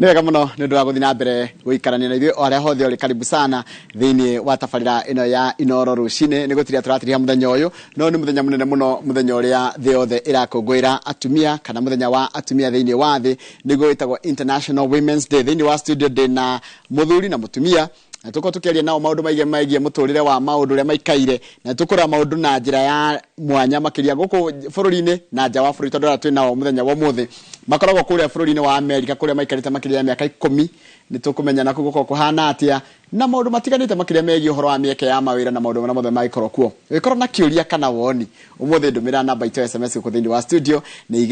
Nĩ wega mũno nĩ ũndũ wa gũthiĩ na mbere gũikarania na ithuĩ o harĩa hothe ũrĩ. Karibu sana thĩinĩ wa tabarĩra ĩno ya Inoro rũcinĩ. Nĩ gũtiria tũratiriha mũthenya ũyũ, no nĩ mũthenya mũnene mũno, mũthenya ũrĩa thĩ yothe ĩrakũngũĩra atumia, kana mũthenya wa atumia thĩinĩ wa thĩ, nĩguo wĩtagwo International Women's Day. Thĩinĩ wa studio ndĩ na mũthuri na mũtumia, na tũkorwo tũkĩaria nao maũndũ maingĩ megiĩ mũtũrĩre wa maũndũ ũrĩa maikaire, na tũkũrora maũndũ na njĩra ya mwanya makĩria gũkũ bũrũri-inĩ na nja wa bũrũri, tondũ arĩa twĩ nao mũthenya wa ũmũthĩ makoragwo kũrĩa bũrũri-inĩ wa Amerika, kũrĩa maikarĩte makĩria ya mĩaka 10. Nĩ tũkũmenya na kũu gũkorwo kũhana atĩa na maũndũ matiganĩte makĩria megiĩ ũhoro wa mĩeke ya mawĩra na maũndũ marĩa mothe mangĩkorwo kuo. Ũngĩkorwo na kĩũria kana woni ũmũthĩ, ndũmĩra namba itũ ya SMS gũkũ thĩinĩ wa studio nĩ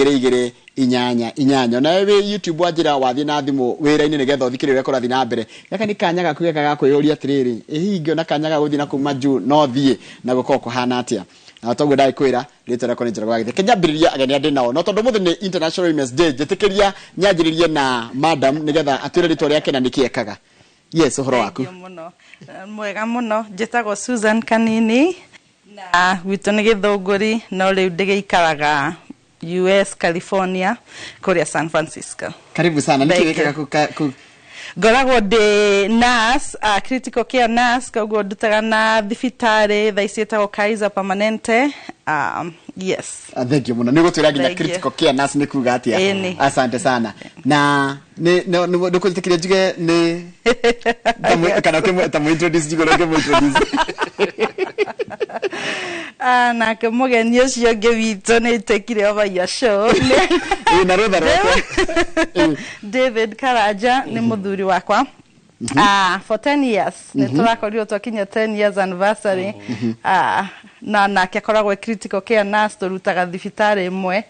2288. Onawe wĩ YouTube, wanjĩra wathiĩ na thimũ wĩra-inĩ nĩgetha ũthikĩrĩrie ũrĩa kũrathiĩ na mbere. Gaka nĩ kanya gaku geka ga kwĩyũria atĩrĩrĩ, ĩ hihi ingĩona kanya ga gũthiĩ na kuma juu no thiĩ, na gũkorwo kũhana atĩa? Na toguo ndagĩkwĩra, rĩtwa rĩakwa nĩ Njoroge wa Gĩthĩ. Kĩnyambĩrĩria ageni arĩa ndĩ nao, no tondũ ũmũthĩ nĩ International Women's Day, njĩtĩkĩria nyanjĩrĩrie na madam nĩgetha atwĩre rĩtwa rĩake na nĩkĩ ekaga. Yes, ũhoro waku? Thank you mũno. Mwega mũno. Njĩtagwo Susan Kanini na gwitũ nĩ Gĩthũngũri, no rĩu ndĩgĩikaraga US, California, kũrĩa San Francisco. Karibu sana. Nĩkĩ Thank you. wĩkaga kũ? Ngoragwo ndĩ nurse, critical care nurse, koguo ndutaga na thibitarĩ thaa ici ĩtagwo Kaiser Permanente. Yes. Ah, thank you mũno. Nĩ gũtwĩra nginya Thank you. critical care nurse nĩ kuga atĩa. Ĩni. Asante sana. Na nĩ nĩ kũnjĩtĩkĩria njuge nĩ kana ta mũ introduce, njuge ũrĩa ũngĩmũ introduce. Ah, nake mũgeni ũcio ũngĩ witũ nĩ tekire over your show. Ĩ, na rũtha rwake. David Karanja nĩ mũthuri wakwa. For 10 years nĩ tũrakorirwo twakinya 10 years anniversary. Na nake akoragwo e critical care nurse, tũrutaga thibitarĩ ĩmwe.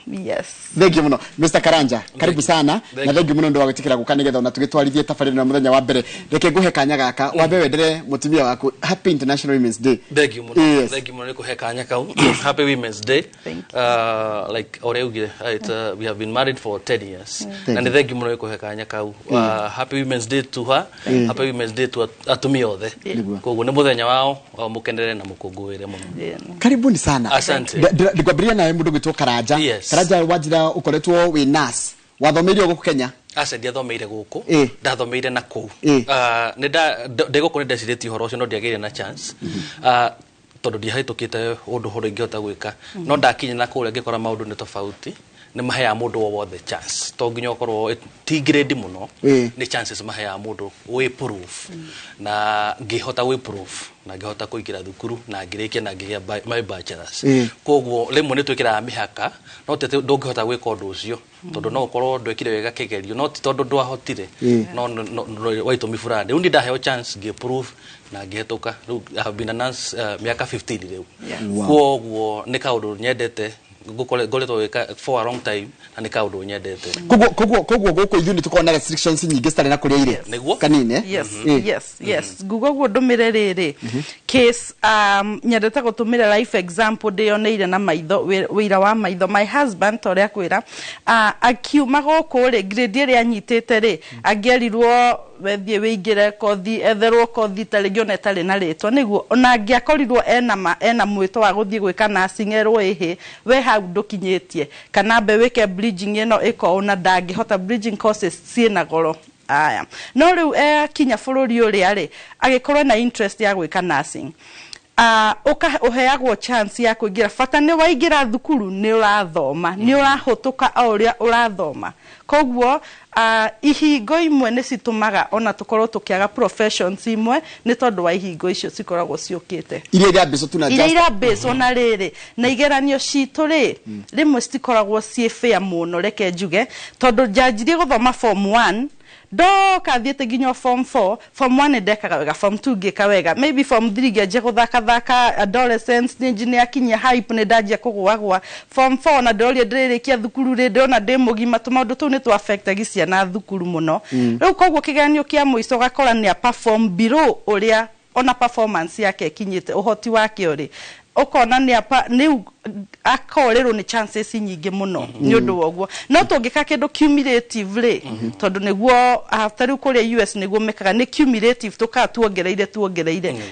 Yes. Thank you mũno. Mr Karanja, karibu sana. Thank Na thank you mũno nĩ ũndũ wa gwĩtĩkĩra gũka nĩgetha ona tũgĩtwarithie tabarĩra ĩno mũthenya wa mbere. Reke ngũhe kanya gaka wambe wendere mũtumia waku Happy International Women's Day. Thank you mũno. Thank you mũno nĩ kũhe kanya kau. Happy Women's Day. Thank Like ũrĩa ugire, we have been married for 10 years. Thank Na nĩ you. thank you mũno nĩ kũhe kanya kau. Happy Women's Day to her. Happy Women's Day to atumia othe. Nĩguo. Koguo nĩ mũthenya wao, mũkenere na mũkũngũĩre mũno. Karibuni sana. Asante. Ngwambĩrĩria nawe mũndũ gwĩtwo Karanja. Yes. Karanja, wanjĩra ũkoretwo wĩ nurse, wathomeire o gũkũ Kenya? Aca, ndiathomeire gũkũ. Ndathomeire na kũu. Nĩ ndĩ gũkũ nĩ ndecirĩtie ũhoro ũcio, no ndiagĩire na chance. Tondũ ndiahĩtũkĩte ũndũ ũhoro ingĩhota gwĩka, no ndakinya na kũrĩa ngĩkora maũndũ nĩ tofauti. Nĩ maheaga mũndũ o wothe chance, to nginya ũkorwo ti grade mũno. Nĩ chances maheaga mũndũ wĩ proof, na ngĩhota gwĩ proof na ngĩhota kũingĩra thukuru na ngĩrĩkia na ngĩgĩa my bachelors. Koguo rĩmwe nĩ twĩkĩraga mĩhaka, no ti atĩ ndũngĩhota gwĩka ũndũ ũcio, tondũ no ũkorwo ndwekire wega kĩgerio, no ti tondũ ndwahotire, no wa itũmi fulani. Rĩu niĩ ndaheo chance, ngĩ prove na ngĩhetũka. Rĩu I have been a nurse mĩaka 15 rĩu. Koguo nĩ kaũndũ nyendete, ngoretwo gwĩka for a long time, na nĩ kaũndũ nyendete. Koguo gũkũ ithuĩ nĩ tũkoragwo na restrictions nyingĩ citarĩ na kũrĩa irĩ. Nĩguo. Kanini. Yes. Yes, nguga ũguo ndũmĩre rĩrĩ case, nyendete gũtũmĩra life example ndĩyoneire na maitho, wĩira wa maitho. My husband, ta ũrĩa kwĩra, akiuma gũkũ rĩ, grade ĩrĩa anyitĩte rĩ, angĩerirwo wethiĩ wĩingĩre kothi, etherwo kothi ta rĩngĩ ona ĩtarĩ na rĩtwa, nĩguo ona angĩakorirwo ena mwĩto wa gũthiĩ gwĩka nursing, erwo ĩhĩ, we hau ndũkinyĩtie, kana ambe wĩke bridging ĩno ĩko, ona ndangĩhota. Bridging courses ciĩna goro aya. No rĩu akinya bũrũri ũrĩa rĩ, agĩkorwo na interest ya gwĩka nursing, ũka ũheagwo chance ya kũingĩra. Bata nĩ waingĩra thukuru, nĩ ũrathoma, nĩ ũrahũtũka o ũrĩa ũrathoma. Koguo ihingo imwe nĩ citũmaga ona tũkorwo tũkĩaga professions imwe, nĩ tondũ wa ihingo icio cikoragwo ciũkĩte iria irambĩcwo tu na iria just irambĩcwo. Na rĩrĩ, na igeranio citũ rĩ, rĩmwe citikoragwo ciĩ fair mũno. Reke njuge, tondũ njanjirie gũthoma form 1, ndoka thiĩte nginya form 4. Form 1 ndekaga wega, form 2 ngĩka wega, maybe form 3 ngĩanjia gũthakathaka, adolescence nĩ akinyia hype, nĩ ndanjia kũgũagũa. Form 4 na ndĩroria ndĩrĩrĩkia thukuru rĩ, ndĩrona ndĩ mũgima. Tũmaũndũ tũu nĩ tũ affectagi ciana thukuru mũno. Rĩu koguo kĩgeranio kĩa mũico ũgakora nĩ a perform below ũrĩa ona performance yake ĩkinyĩte, ũhoti wake ũrĩ. Ũkona nĩ apa nĩ akorerwo nĩ chances nyingĩ mũno nĩ ũndũ wa ũguo. No tũngĩka kĩndũ cumulative rĩ, tondũ nĩguo after rĩu kũrĩa US nĩguo mekaga, nĩ cumulative, tũkaa tuongereire,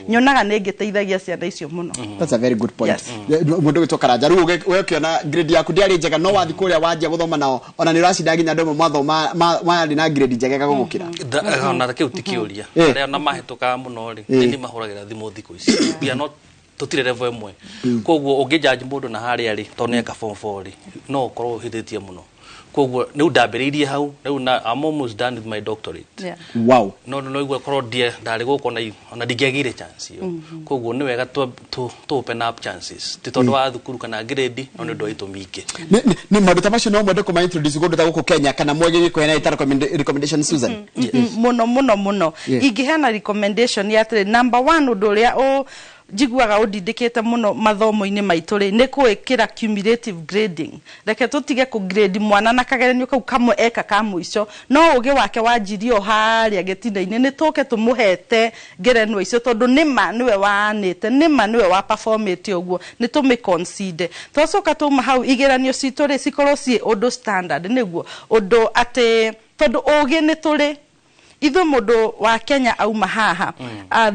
nyonaga nĩ ĩngĩteithagia ciana icio mũno. That's a very good point. Mũndũ gwĩtwo Karanja, rĩu we ũkĩona grade yaku ndĩarĩ njega, no wathi kũrĩa wanjia gũthoma nao, ona nĩ ũracinda nginya andũ amwe mathoma marĩ na grade njega gũgũkĩra. Ona kĩu ti kĩũria. Arĩa ona mahĩtũkaga mũno rĩ, nĩ mahũragĩra thimũ thikũ ici. We are not, tũtirĩ level ĩmwe, koguo ũngĩ judge mũndũ na harĩa rĩ, tondũ nĩ eka form 4 rĩ, no ũkorwo ũhĩtĩtie mũno. Koguo rĩu ndambĩrĩirie hau rĩu na I'm almost done with my doctorate. No igua korwo ndie ndarĩ gũkũ ona ndingĩagĩire chance ĩyo. Koguo nĩ wega tũ open up chances, ti tondũ wa thukuru kana grade, no nĩ ũndũ wa itũmi ingĩ. Nĩ maũndũ ta macio no mwende kũma introduce kũndũ ta gũkũ Kenya, kana mwege gĩkũheana ita recommendation, Susan? Mũno mũno mũno. Ingĩheana recommendation ya atĩrĩ, number one, ũndũ ũrĩa njiguaga ũndindĩkĩte mũno mathomo-inĩ maitũ rĩ, nĩ gwĩkĩra cumulative grading. Reke tũtige kũ grade mwana na kageranio kau kamwe eka ka mũico, no ũgĩ wake wanjirie o harĩa gĩtina-inĩ. Nĩ tũke tũmũhete ngerenwa icio, tondũ nĩma nĩwe waanĩte, nĩma nĩwe wa performĩte ũguo, nĩ tũmĩ consider. Twacoka twauma hau, igeranio citũ rĩ, cikorwo ciĩ ũndũ standard, nĩguo ũndũ atĩ tondũ ũgĩ nĩ tũrĩ ithuĩ. Mũndũ wa Kenya auma haha,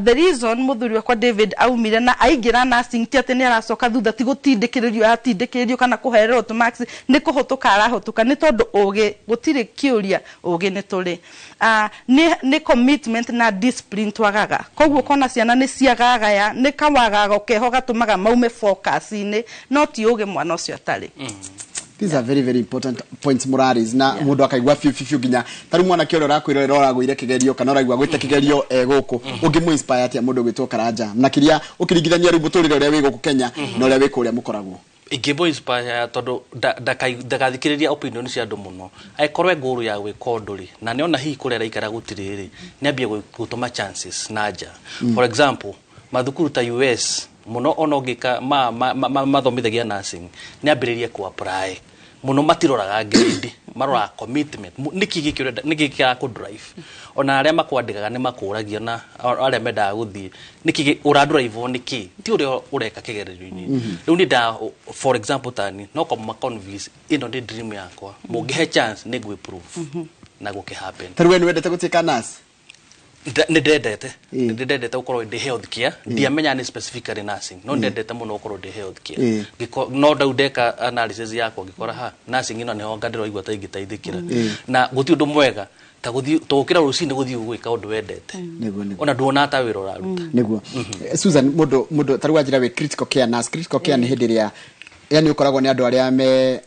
the reason mũthuri wakwa David aumire na aingĩra nursing ti atĩ nĩ aracoka thutha, ti gũtindĩkĩrĩrio aratindĩkĩrĩrio kana kũhererwo tũ marks, nĩ kũhũtũka arahũtũka, nĩ tondũ ũgĩ gũtirĩ kĩũria, ũgĩ nĩ tũrĩ, nĩ commitment na discipline twagaga. Koguo kona ciana nĩ ciagagaya, nĩ kawagago keho gatũmaga maume focus-inĩ, no ti ũgĩ mwana ũcio atarĩ. These are very very important points mũraris na mũndũ akaigua biũ biũ biũ, nginya ta rĩu mwanake ũrĩa ũrakwĩrorera ũragũire kĩgerio kana ũraigua gwĩte kĩgerio e gũkũ, ũngĩmũ inspire atĩa mũndũ ũgwĩtwo Karanja, na kĩrĩa ũkĩringithania rĩu mũtũrĩre ũrĩa wĩ gũkũ Kenya na ũrĩa wĩ kũrĩa mũkoragwo? Ingĩmũ inspire tondũ ndagathikĩrĩria opinion cia andũ mũno. Angĩkorwo e ngũrũ ya gwĩka ũndũ rĩ, na nĩona hihi kũrĩa araikara gũtirĩ rĩ, nĩambie gũtũma chances na nja. For example, mathukuru ta US mũno, ona ũngĩka mathomithagia nursing, nĩambĩrĩrie ku apply mũno. Matiroraga grade, maroraga commitment. Nĩkĩ gĩkĩ ũrenda, nĩkĩ kĩrakũ drive? Ona arĩa makwandĩkaga nĩ makũragia, na arĩa mendaga gũthiĩ, nĩkĩ ũradrive, nĩkĩ ti ũrĩa ũreka kĩgeranio-inĩ rĩu. Nĩ nda for example tani no kũma convince ĩno nĩ dream yakwa, mũngĩhe chance nĩ ngwĩ prove na gũkĩ happen. Ta rĩu we nĩ wendete gũtuĩka nurse? Nĩ ndendete, nĩ ndendete gũkorwo ndĩ health care. Ndiamenya nĩ specifically nursing, no ndendete mũno gũkorwo ndĩ health care. No ndau ndeka analysis yakwa, ngĩkora ha nursing ĩno nĩho nga ndĩroigua ta ingĩteithĩkĩra, na gũtirĩ ũndũ mwega ta gũthiĩ tũgũkĩra rũcinĩ gũthiĩ gwĩka ũndũ wendete. Nĩguo. Ona nduona ta wĩra ũraruta. Nĩguo. Susan, mũndũ ta rĩu wanjĩra wĩ critical care nurse. Critical care nĩ hĩndĩ ĩrĩa yani ũkoragwo nĩ andũ arĩa me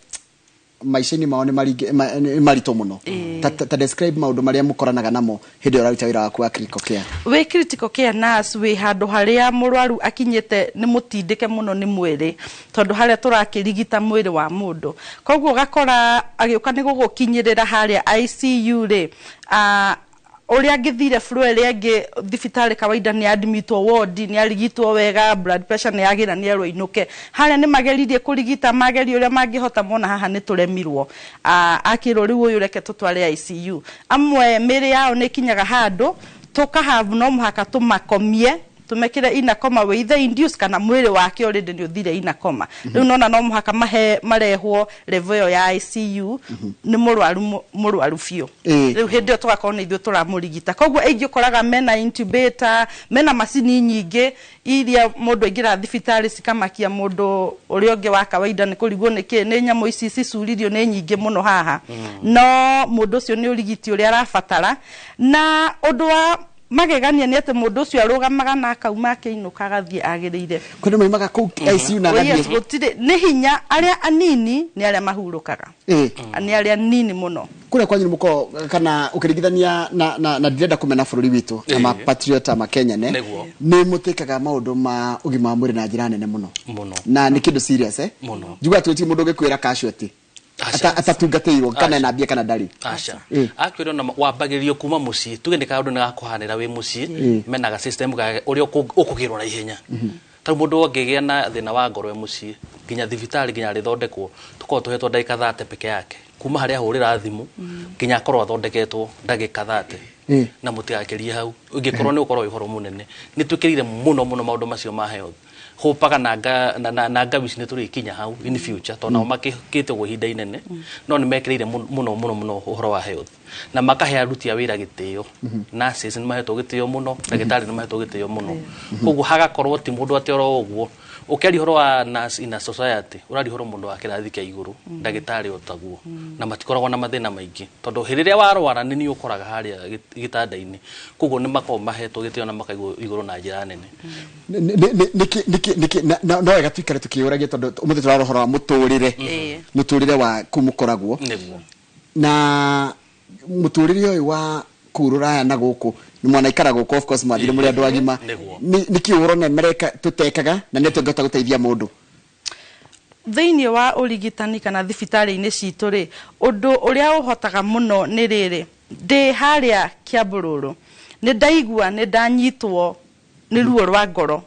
maica-inĩ mao nĩ maritũ mũno. Ta describe maũndũ marĩa mũkoranaga namo hĩndĩ ĩrĩa ũraruta wĩra waku wa critical care. Wĩ critical care nurse, wĩ handũ harĩa mũrwaru akinyĩte nĩ mũtindĩke mũno nĩ mwĩrĩ, tondũ harĩa tũrakĩrigita mwĩrĩ wa mũndũ. Koguo ũgakora agĩũka nĩ gũgũkinyĩrĩra harĩa ICU rĩ, ũrĩa angĩthire floor ĩrĩa ĩngĩ thibitarĩ kawaida, nĩ admitwo ward, nĩ arigitwo wega, blood pressure nĩ yagĩra, nĩ erwo inũke. Harĩa nĩ mageririe kũrigita, magerie ũrĩa mangĩhota, mona haha nĩ tũremirwo, akĩrwo rĩu ũyũ reke tũtware ICU. Amwe mĩrĩ yao nĩ ĩkinyaga handũ tũkahavu, no mũhaka tũmakomie, tumekire ina coma, wĩ either induce kana mwĩrĩ wake already nĩ ũthire ina coma. Rĩu nona no mũhaka mahe marehwo level ĩyo ya ICU, nĩ mũrwaru mũrwaru biũ. Rĩu hĩndĩ ĩyo tũgakorwo nĩ ithuĩ tũramũrigita. Koguo aingĩ ũkoraga mena intubator, mena macini nyingĩ iria mũndũ aingĩra thibitarĩ cikamakia mũndũ ũrĩa ũngĩ wa kawaida, nĩ kũrigwo nĩkĩ nĩ nyamũ ici cicuririo nĩ nyingĩ mũno haha, no mũndũ ũcio nĩ ũrigiti ũrĩa arabatara. Na ũndũ wa magegania nĩ atĩ mũndũ ũcio arũgamaga na akauma akĩinũka, agathiĩ agĩrĩire. Kwĩna maimaga kũu ICU na Oh, yes, agathiĩ? Gũtirĩ, nĩ hinya arĩa anini, nĩ arĩa mahurũkaga, nĩ arĩa anini mũno. Kũrĩa kwanyu nĩ mũkoragwo kana ũkĩringithania na ndirenda kũmena bũrũri witũ na mapatriot ama Kenya ne nĩ mũtĩkaga maũndũ ma ũgima wa mwĩrĩ na njĩra nene mũno? Mũno. Na nĩ kĩndũ serious, eh? Mũno. Njiguaga atĩ gũtirĩ mũndũ ũngĩkwĩra casualty Aca. Atatungatĩirwo kana Aca. ena mbia kana ndarĩ. Aca. Akwĩrwo na wambagĩrĩrio kuma mũciĩ, tuge nĩ kaũndũ nĩ gakũhanĩra wĩ mũciĩ, mena ga system ga ũrĩa ũkũgĩrwo na ihenya. Ta rĩu mũndũ angĩgĩa na thĩna wa ngoro e mũciĩ nginya thibitarĩ nginya rĩthondekwo, tũkorwo tũhetwo ndagĩka 30 peke yake kuma harĩa ahũrĩra thimũ nginya akorwo athondeketwo, ndagĩka 30, na mũtigakĩrie hau. Ũngĩkorwo nĩ ũkorwo wĩ ũhoro mũnene. Nĩ twĩkĩrĩire mũno mũno maũndũ macio ma health. Hopaga na nga na ngawici nĩ tũrĩkinya hau in future, tondũ nao makĩte ũguo ihinda inene, no nĩ mekĩrĩire mũno mũno mũno ũhoro wa health na makahe aruti a wĩra gĩtĩo. Nurses nĩ mahetwo gĩtĩo mũno, ndagĩtarĩ nĩ mahetwo gĩtĩo mũno, koguo hagakorwo ti mũndũ atĩ oro ũguo. Ũkĩaria ũhoro wa nurse in a society, ũraria ũhoro mũndũ wa kĩrathi kĩa igũrũ, ndagĩtarĩ o taguo, na matikoragwo na mathĩna maingĩ, tondũ hĩndĩ ĩrĩa warwara nĩ niĩ ũkoraga harĩa gĩtanda-inĩ. Koguo nĩ makoragwo mahetwo gĩtĩo na makaigwo igũrũ na njĩra nene. Nĩkĩ no wega tuikare tukĩũragia, tondũ ũmũthĩ tũrarora ũhoro wa mũtũrĩre, mũtũrĩre wa kũu mũkoragwo na mũtũrĩre ũyũ wa kũu rũraya na gũkũ. Nĩ mwanaikara gũkũ, of course mwathire mũrĩ andũ agima. Nĩkĩ ũrona mareka tũtekaga na nĩ tũngĩhota gũteithia mũndũ? Thĩinĩ wa ũrigitani kana thibitarĩ-inĩ citũ rĩ, ũndũ ũrĩa ũhotaga mũno nĩ rĩrĩ: ndĩ harĩa Kiambururu, nĩ ndaigua nĩ ndanyitwo nĩ ruo rwa ngoro,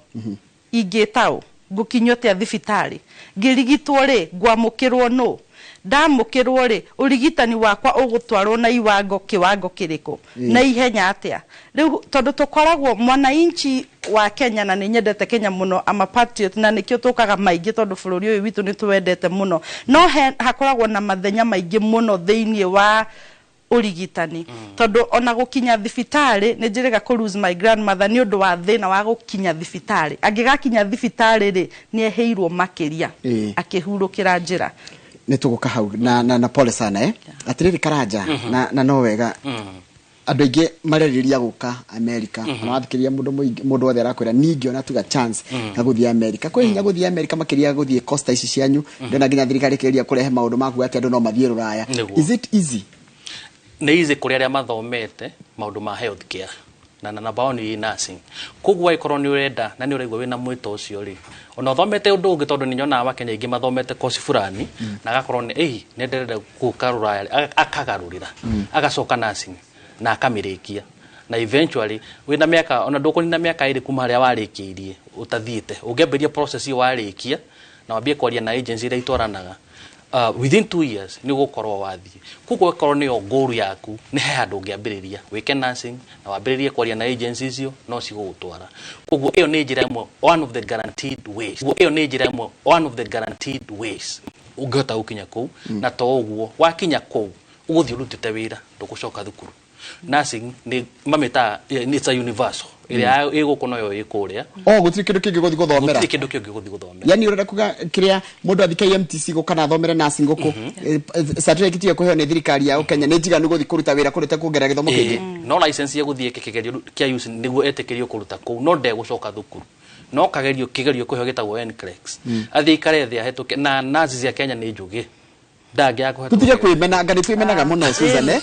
ingĩta ũ? Ngũkinyio atĩa thibitarĩ? Ngĩrigitwo rĩ, ngwamũkĩrwo nũ? Ndamũkĩrwo rĩ, ũrigitani wakwa ũgũtwarwo na iwango kĩwango kĩrĩkũ, na ihenya atĩa? Rĩu tondũ tũkoragwo mwananchi wa Kenya, na nĩ nyendete Kenya mũno, I'm a patriot, na nĩkĩo tũkaga maingĩ, tondũ bũrũri ũyũ witũ nĩ tũwendete mũno, no he hakoragwo na mathenya maingĩ mũno thĩinĩ wa ũrigitani, tondũ ona gũkinya thibitarĩ nĩ njĩrĩga kũ lose my grandmother nĩ ũndũ wa thĩna wa gũkinya thibitarĩ. Angĩgakinya thibitarĩ rĩ, nĩ ehĩirwo makĩria, akĩhurũkĩra njĩra. Nĩ tũgũka hau na pole sana. Atĩrĩrĩ, Karanja, na no wega andũ aingĩ marerĩria gũka America, ona wathikĩrĩria mũndũ mũingĩ, mũndũ wothe arakwĩra ningĩona tuga chance ya gũthiĩ America. Kwĩ hinya gũthiĩ America, makĩria gũthiĩ costa ici cianyu? Ndĩrona nginya thirikari ĩkĩgeria kũrehe maũndũ ma kuga atĩ andũ no mathiĩ rũraya. Is it easy? Nĩ easy kũrĩ arĩa mathomete maũndũ ma health care na number one nĩ nursing. Koguo angĩkorwo nĩ ũrenda na nĩ ũraigua wĩna mwĩto ũcio rĩ, ona ũthomete ũndũ ũngĩ, tondũ nĩ nyonaga Wakenya aingĩ mathomete kosi fulani na agakorwo nĩ ĩhi nĩ ndĩrenda gũka rũraya, akagarũrĩra agacoka nursing na akamĩrĩkia, na eventually wĩna mĩaka, ona ndũkũnina mĩaka 2 kuma harĩa warĩkĩirie ũtathiĩte. Ũngĩambĩrĩria process ĩyo warĩkia na wambie kwaria na agency iria itwaranaga, within 2 years nĩ ũgũkorwo wathiĩ. Koguo ĩkorwo nĩyo goal yaku, nĩ he handũ ũngĩambĩrĩria wĩke nursing na wambĩrĩrie kwaria na agency icio, no cigũgũtwara. Koguo ĩyo nĩ njĩra ĩmwe, one of the guaranteed ways. Koguo ĩyo nĩ njĩra ĩmwe, one of the guaranteed ways ũngĩhota gũkinya kũu. Na to ũguo, wakinya kũu ũgũthiĩ ũrutĩte wĩra, ndũgũcoka thukuru. Nursing nĩ mamĩtaga it's a universal, ĩrĩa ĩ gũkũ noyo ĩ kũrĩa. O gũtirĩ kĩndũ kĩngĩ gũthiĩ gũthomera? Gũtirĩ kĩndũ kĩngĩ gũthiĩ gũthomera. Yani ũrenda kuga kĩrĩa mũndũ athiĩ KMTC gũka na athomere nursing gũkũ, certificate ĩyo kũheo nĩ thirikari ya Kenya nĩ njiganu gũthiĩ kũruta wĩra kũrĩa kuongerera gĩthomo kĩngĩ? No license ya gũthiĩ ĩke kĩgerio kĩa UC nĩguo etĩkĩrio kũruta kũu, no ndegũcoka thukuru, no kagerio kĩgerio kũheo gĩtagwo NCLEX, athiĩ ikare thĩ ahĩtũke. Na nurses cia Kenya nĩ njũgĩ, ndangĩaga kũhetũka. Tũtige kwĩmena, anga nĩ twĩmenaga mũno, Susan, eh?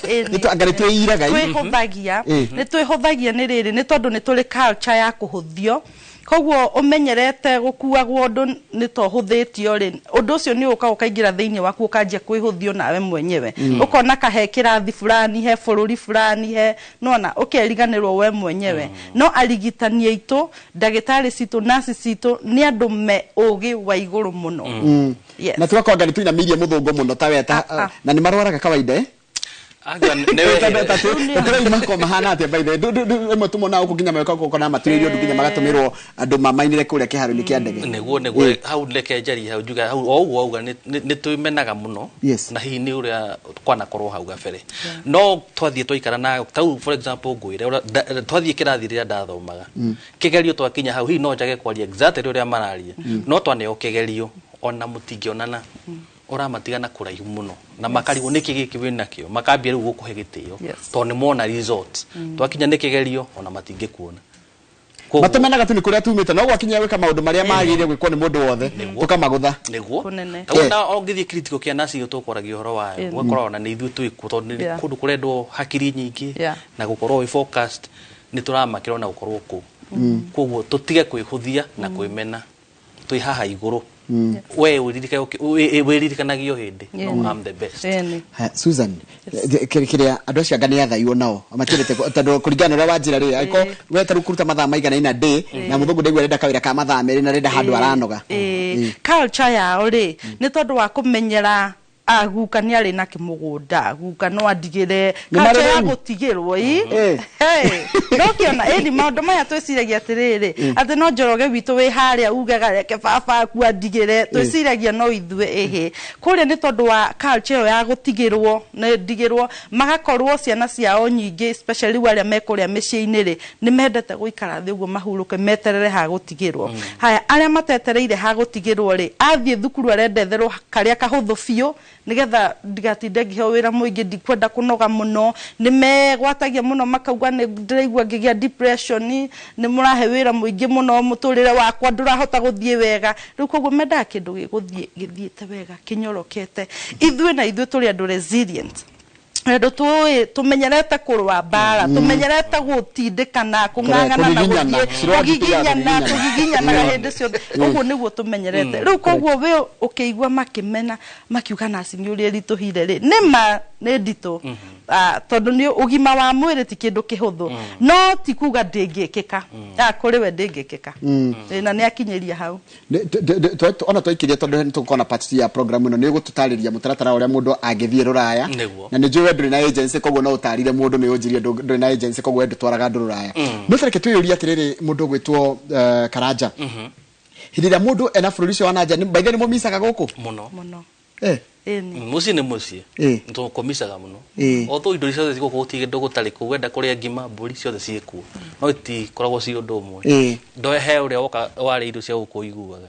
Anga nĩ twĩiraga. Twĩhũthagia, nĩ twĩhũthagia. Nĩ rĩrĩ, nĩ tondũ nĩ tũrĩ culture ya kũhũthio, koguo ũmenyerete gũkuagwo ũndũ nĩ to ũhũthĩtio rĩ, ũndũ ũcio nĩ ũkaga ũkaingĩra thĩinĩ waku, ũkanjia kwĩhũthio nawe mwenyewe, ũkona kahe kĩrathi fulani, he bũrũri fulani, he nona ũkeriganĩrwo we mwenyewe. No arigitani aitũ, ndagĩtarĩ citũ, nurse citũ nĩ andũ me ũgĩ wa igũrũ mũno. Yes. Na tũgakorwo anga nĩ tũinamĩirie mũthũngũ mũno ta we ta. Ah, ah. Na nĩ marwaraga kawaida, eh? Anga nĩ Tũrĩu makorwo mahana atĩa, by the way? Rĩmwe tũmonaga gũkũ nginya magĩũka gũkũ na matũrĩrio ũndũ nginya magatũmĩrwo andũ mamainĩre kũrĩa kĩharo-inĩ kĩa ndege. Nĩguo hau reke njarie hau, njuge hau o ũguo auga nĩ twĩmenaga mũno. Na hihi nĩ ũrĩa kwanakorwo hau gabere, no twathiĩ twaikara na tau, for example, ngwĩre ũrĩa twathiĩ kĩrathi rĩrĩa ndathomaga, kĩgerio twakinya hau, hihi no njage kwaria exactly ũrĩa mararia, no twaneo kĩgerio ona mũtingĩonana, ũramatigana kũraihu mũno na makarigwo nĩkĩ gĩkĩ wĩ nakĩo, makambia rĩu gũkũhe gĩtĩo tondũ nĩ mona results. Twakinya nĩ kĩgerio ona matingĩkuona. Matũmenaga tu nĩ kũrĩa tumĩte, no gwakinya gwĩka maũndũ marĩa magĩrĩire gwĩkwo nĩ mũndũ wothe, tũkamagũtha. Nĩguo. Kũnene. Tondũ na ũngĩthiĩ critical care nursing tũkwaragia ũhoro wayo, ũgakora ona nĩ ithuĩ twĩkuo, tondũ nĩ kũndũ kũrendwo hakiri nyingĩ na gũkorwo wĩ focused, nĩ tũramakĩra ona gũkorwo kũu. Koguo tũtige kwĩhũthia na kwĩmena, twĩ haha igũrũ. We wĩririkanagio hĩndĩ no I'm the best. Haya, Susan, kĩrĩa andũ acio anga nĩ athaiwo nao matiendete tondũ kũringana na ũrĩa wanjĩra rĩ, angĩkorwo we ta rĩu kũruta mathaa maigana ina day, na mũthũngũ ndaigua arenda kawĩra ka mathaa 2 na arenda handũ aranoga. Culture yao rĩ, nĩ tondũ wa kũmenyera. Guka nĩ arĩ na kĩmũgũnda, guka no andigĩre culture ya gũtigĩrwo ĩ. No kĩona ĩni maũndũ maya twĩciragia atĩrĩrĩ, atĩ no Njoroge witũ wĩ harĩa ugaga reke baba aku andigĩre, twĩciragia no ithuĩ ĩhĩ. Kũrĩa nĩ tondũ wa culture ĩyo ya gũtigĩrwo, nĩ ndigĩrwo, magakorwo ciana ciao nyingĩ, especially rĩu arĩa me kũrĩa mĩciĩ-inĩ rĩ, nĩ mendete gũikara thĩ ũguo mahurũke meterere ha gũtigĩrwo. Haya, arĩa matetereire ha gũtigĩrwo rĩ, athiĩ thukuru arenda etherwo karĩa kahũthũ biũ, nĩgetha ndigatinde ngĩheo wĩra mũingĩ, ndikwenda kũnoga mũno. Nĩ megwatagia mũno makauga nĩ ndĩraigua ngĩgĩa depression, nĩ mũrahe wĩra mũingĩ mũno, mũtũrĩre wakwa ndũrahota gũthiĩ wega. Rĩu koguo mendaga kĩndũ gĩgũthiĩ gĩthiĩte wega, kĩnyorokete. Ithuĩ na ithuĩ tũrĩ andũ resilient, andũ tũĩ tũmenyerete kũrũa mbara, tũmenyerete gũtindĩkana, kũng'ang'ana na gũthiĩ kũgiginyana, kũgiginyanaga hĩndĩ ciothe. Ũguo nĩguo tũmenyerete. Rĩu koguo we ũkĩigua makĩmena makiuga nursing ũrĩa ĩritũhire rĩ, nĩ ma nĩ nditũ, tondũ nĩ ũgima wa mwĩrĩ ti kĩndũ kĩhũthũ, no ti kuga ndĩngĩkĩka. Kũrĩ we ndĩngĩkĩka, na nĩ akinyĩria hau. Ona twaikiria, tondũ nĩ tũgũkorwo na part ya program ĩno, nĩ ũgũtũtarĩria mũtaratara ũrĩa mũndũ angĩthiĩ rũraya. Na nĩ njũĩ we ndũrĩ na agency, koguo no ũtarire mũndũ. Nĩ ũnjirie ndũrĩ na agency, koguo we ndũtwaraga andũ rũraya, no tareke twĩyũrie atĩrĩrĩ, mũndũ ũgwĩtwo Karanja, hĩndĩ ĩrĩa mũndũ ena bũrũri ũcio wa nanja, by the way, nĩ mũmicaga gũkũ? Mũno. Mũno. Ĩni. Mũciĩ nĩ mũciĩ. Tũkũmicaga mũno. Although indo ciothe cigũkũ, gũtirĩ kĩndũ gũtarĩ kũu. Wenda kũrĩa ngima, mbũri ciothe ciĩkuo, no itikoragwo ci ũndũ ũmwe. Ndoe he ũrĩa woka warĩa irio cia gũkũ ũiguaga.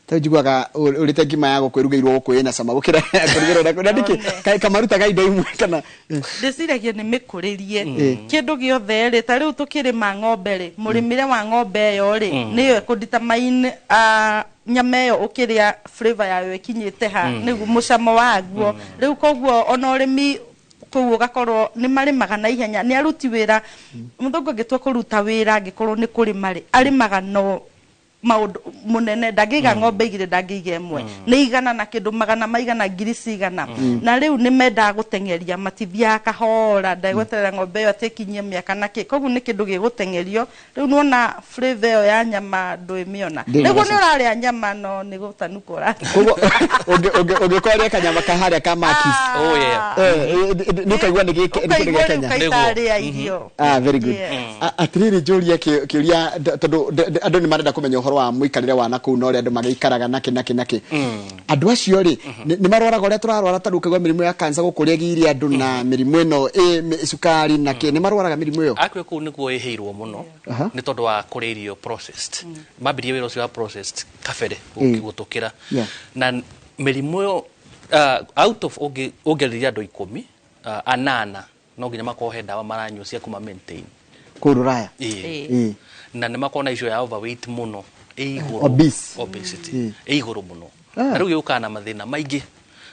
Ta njiguaga ũrĩte ngima ya gũkũ ĩrugĩirwo gũkũ ĩna cama gũkĩra kũrugĩrwo na nĩkĩ kamarutaga indo imwe kana? Ndĩciragia nĩ mĩkũrĩrie kĩndũ gĩothe rĩ, ta rĩu tũkĩrĩma ng'ombe rĩ, mũrĩmĩre wa ng'ombe ĩyo rĩ, nĩyo ĩkũdetermine nyama ĩyo ũkĩrĩa flavor yayo ĩkinyĩte ha, nĩguo mũcamo waguo. Rĩu koguo ona ũrĩmi kũu ũgakorwo nĩ marĩmaga na ihenya, nĩ aruti wĩra. Mũthũngũ angĩtua kũruta wĩra, angĩkorwo nĩ kũrĩma rĩ, arĩmaga no maũndũ mũnene, ndangĩiga ng'ombe igĩrĩ, ndangĩiga ĩmwe, nĩ igana na kĩndũ, magana maigana, ngiri cigana. Na rĩu nĩ mendaga gũteng'eria, matithiaga kahora, ndegweterera ng'ombe ĩyo atĩ ĩkinyie mĩaka na kĩ. Koguo nĩ kĩndũ gĩgũteng'erio. Rĩu nĩwona flavor ĩyo ya nyama ndũĩmĩona. Nĩguo nĩ ũrarĩa nyama, no nĩ gũtanuka ũratanũka. Koguo ũngĩkorwo ũrĩe kanyama ka harĩa ka Makis, Oh yeah. nĩ ũkaigua nĩ gĩkĩ nĩ kĩndũ gĩa Kenya. Ũkaitarĩa irio. Ah, very good. Atirĩrĩ, njũrie kĩũria, tondũ andũ nĩ marenda kũmenya ũhoro wa mũikarĩre wa nakũu na ũrĩa andũ magĩikaraga nakĩ nakĩ nakĩ. Andũ acio rĩ, nĩ marwaraga ũrĩa tũrarwara? Ta rĩu ũkaigua mĩrimũ ya cancer gũkũ ũrĩa ĩgiire andũ, na mĩrimũ ĩno cukari na kĩ, nĩ marwaraga mĩrimũ ĩyo? Akuĩ kũu nĩkuo ĩhĩirwo mũno, nĩ tondũ wa kũrĩa irio processed. Mambirie wĩra ũcio wa processed kabere gũtũkĩra. Na mĩrimũ ĩyo, out of ũngĩarĩria andũ 10, anana no nginya makorwo he ndawa maranyua cia kũma maintain. Kũu rũraya? Ĩĩ. Na nĩ makorwo na issue ya overweight mũno, ĩ igũrũ. Obese. Obesity ĩ igũrũ mũno. Na rĩu gĩũkaga na mathĩna maingĩ.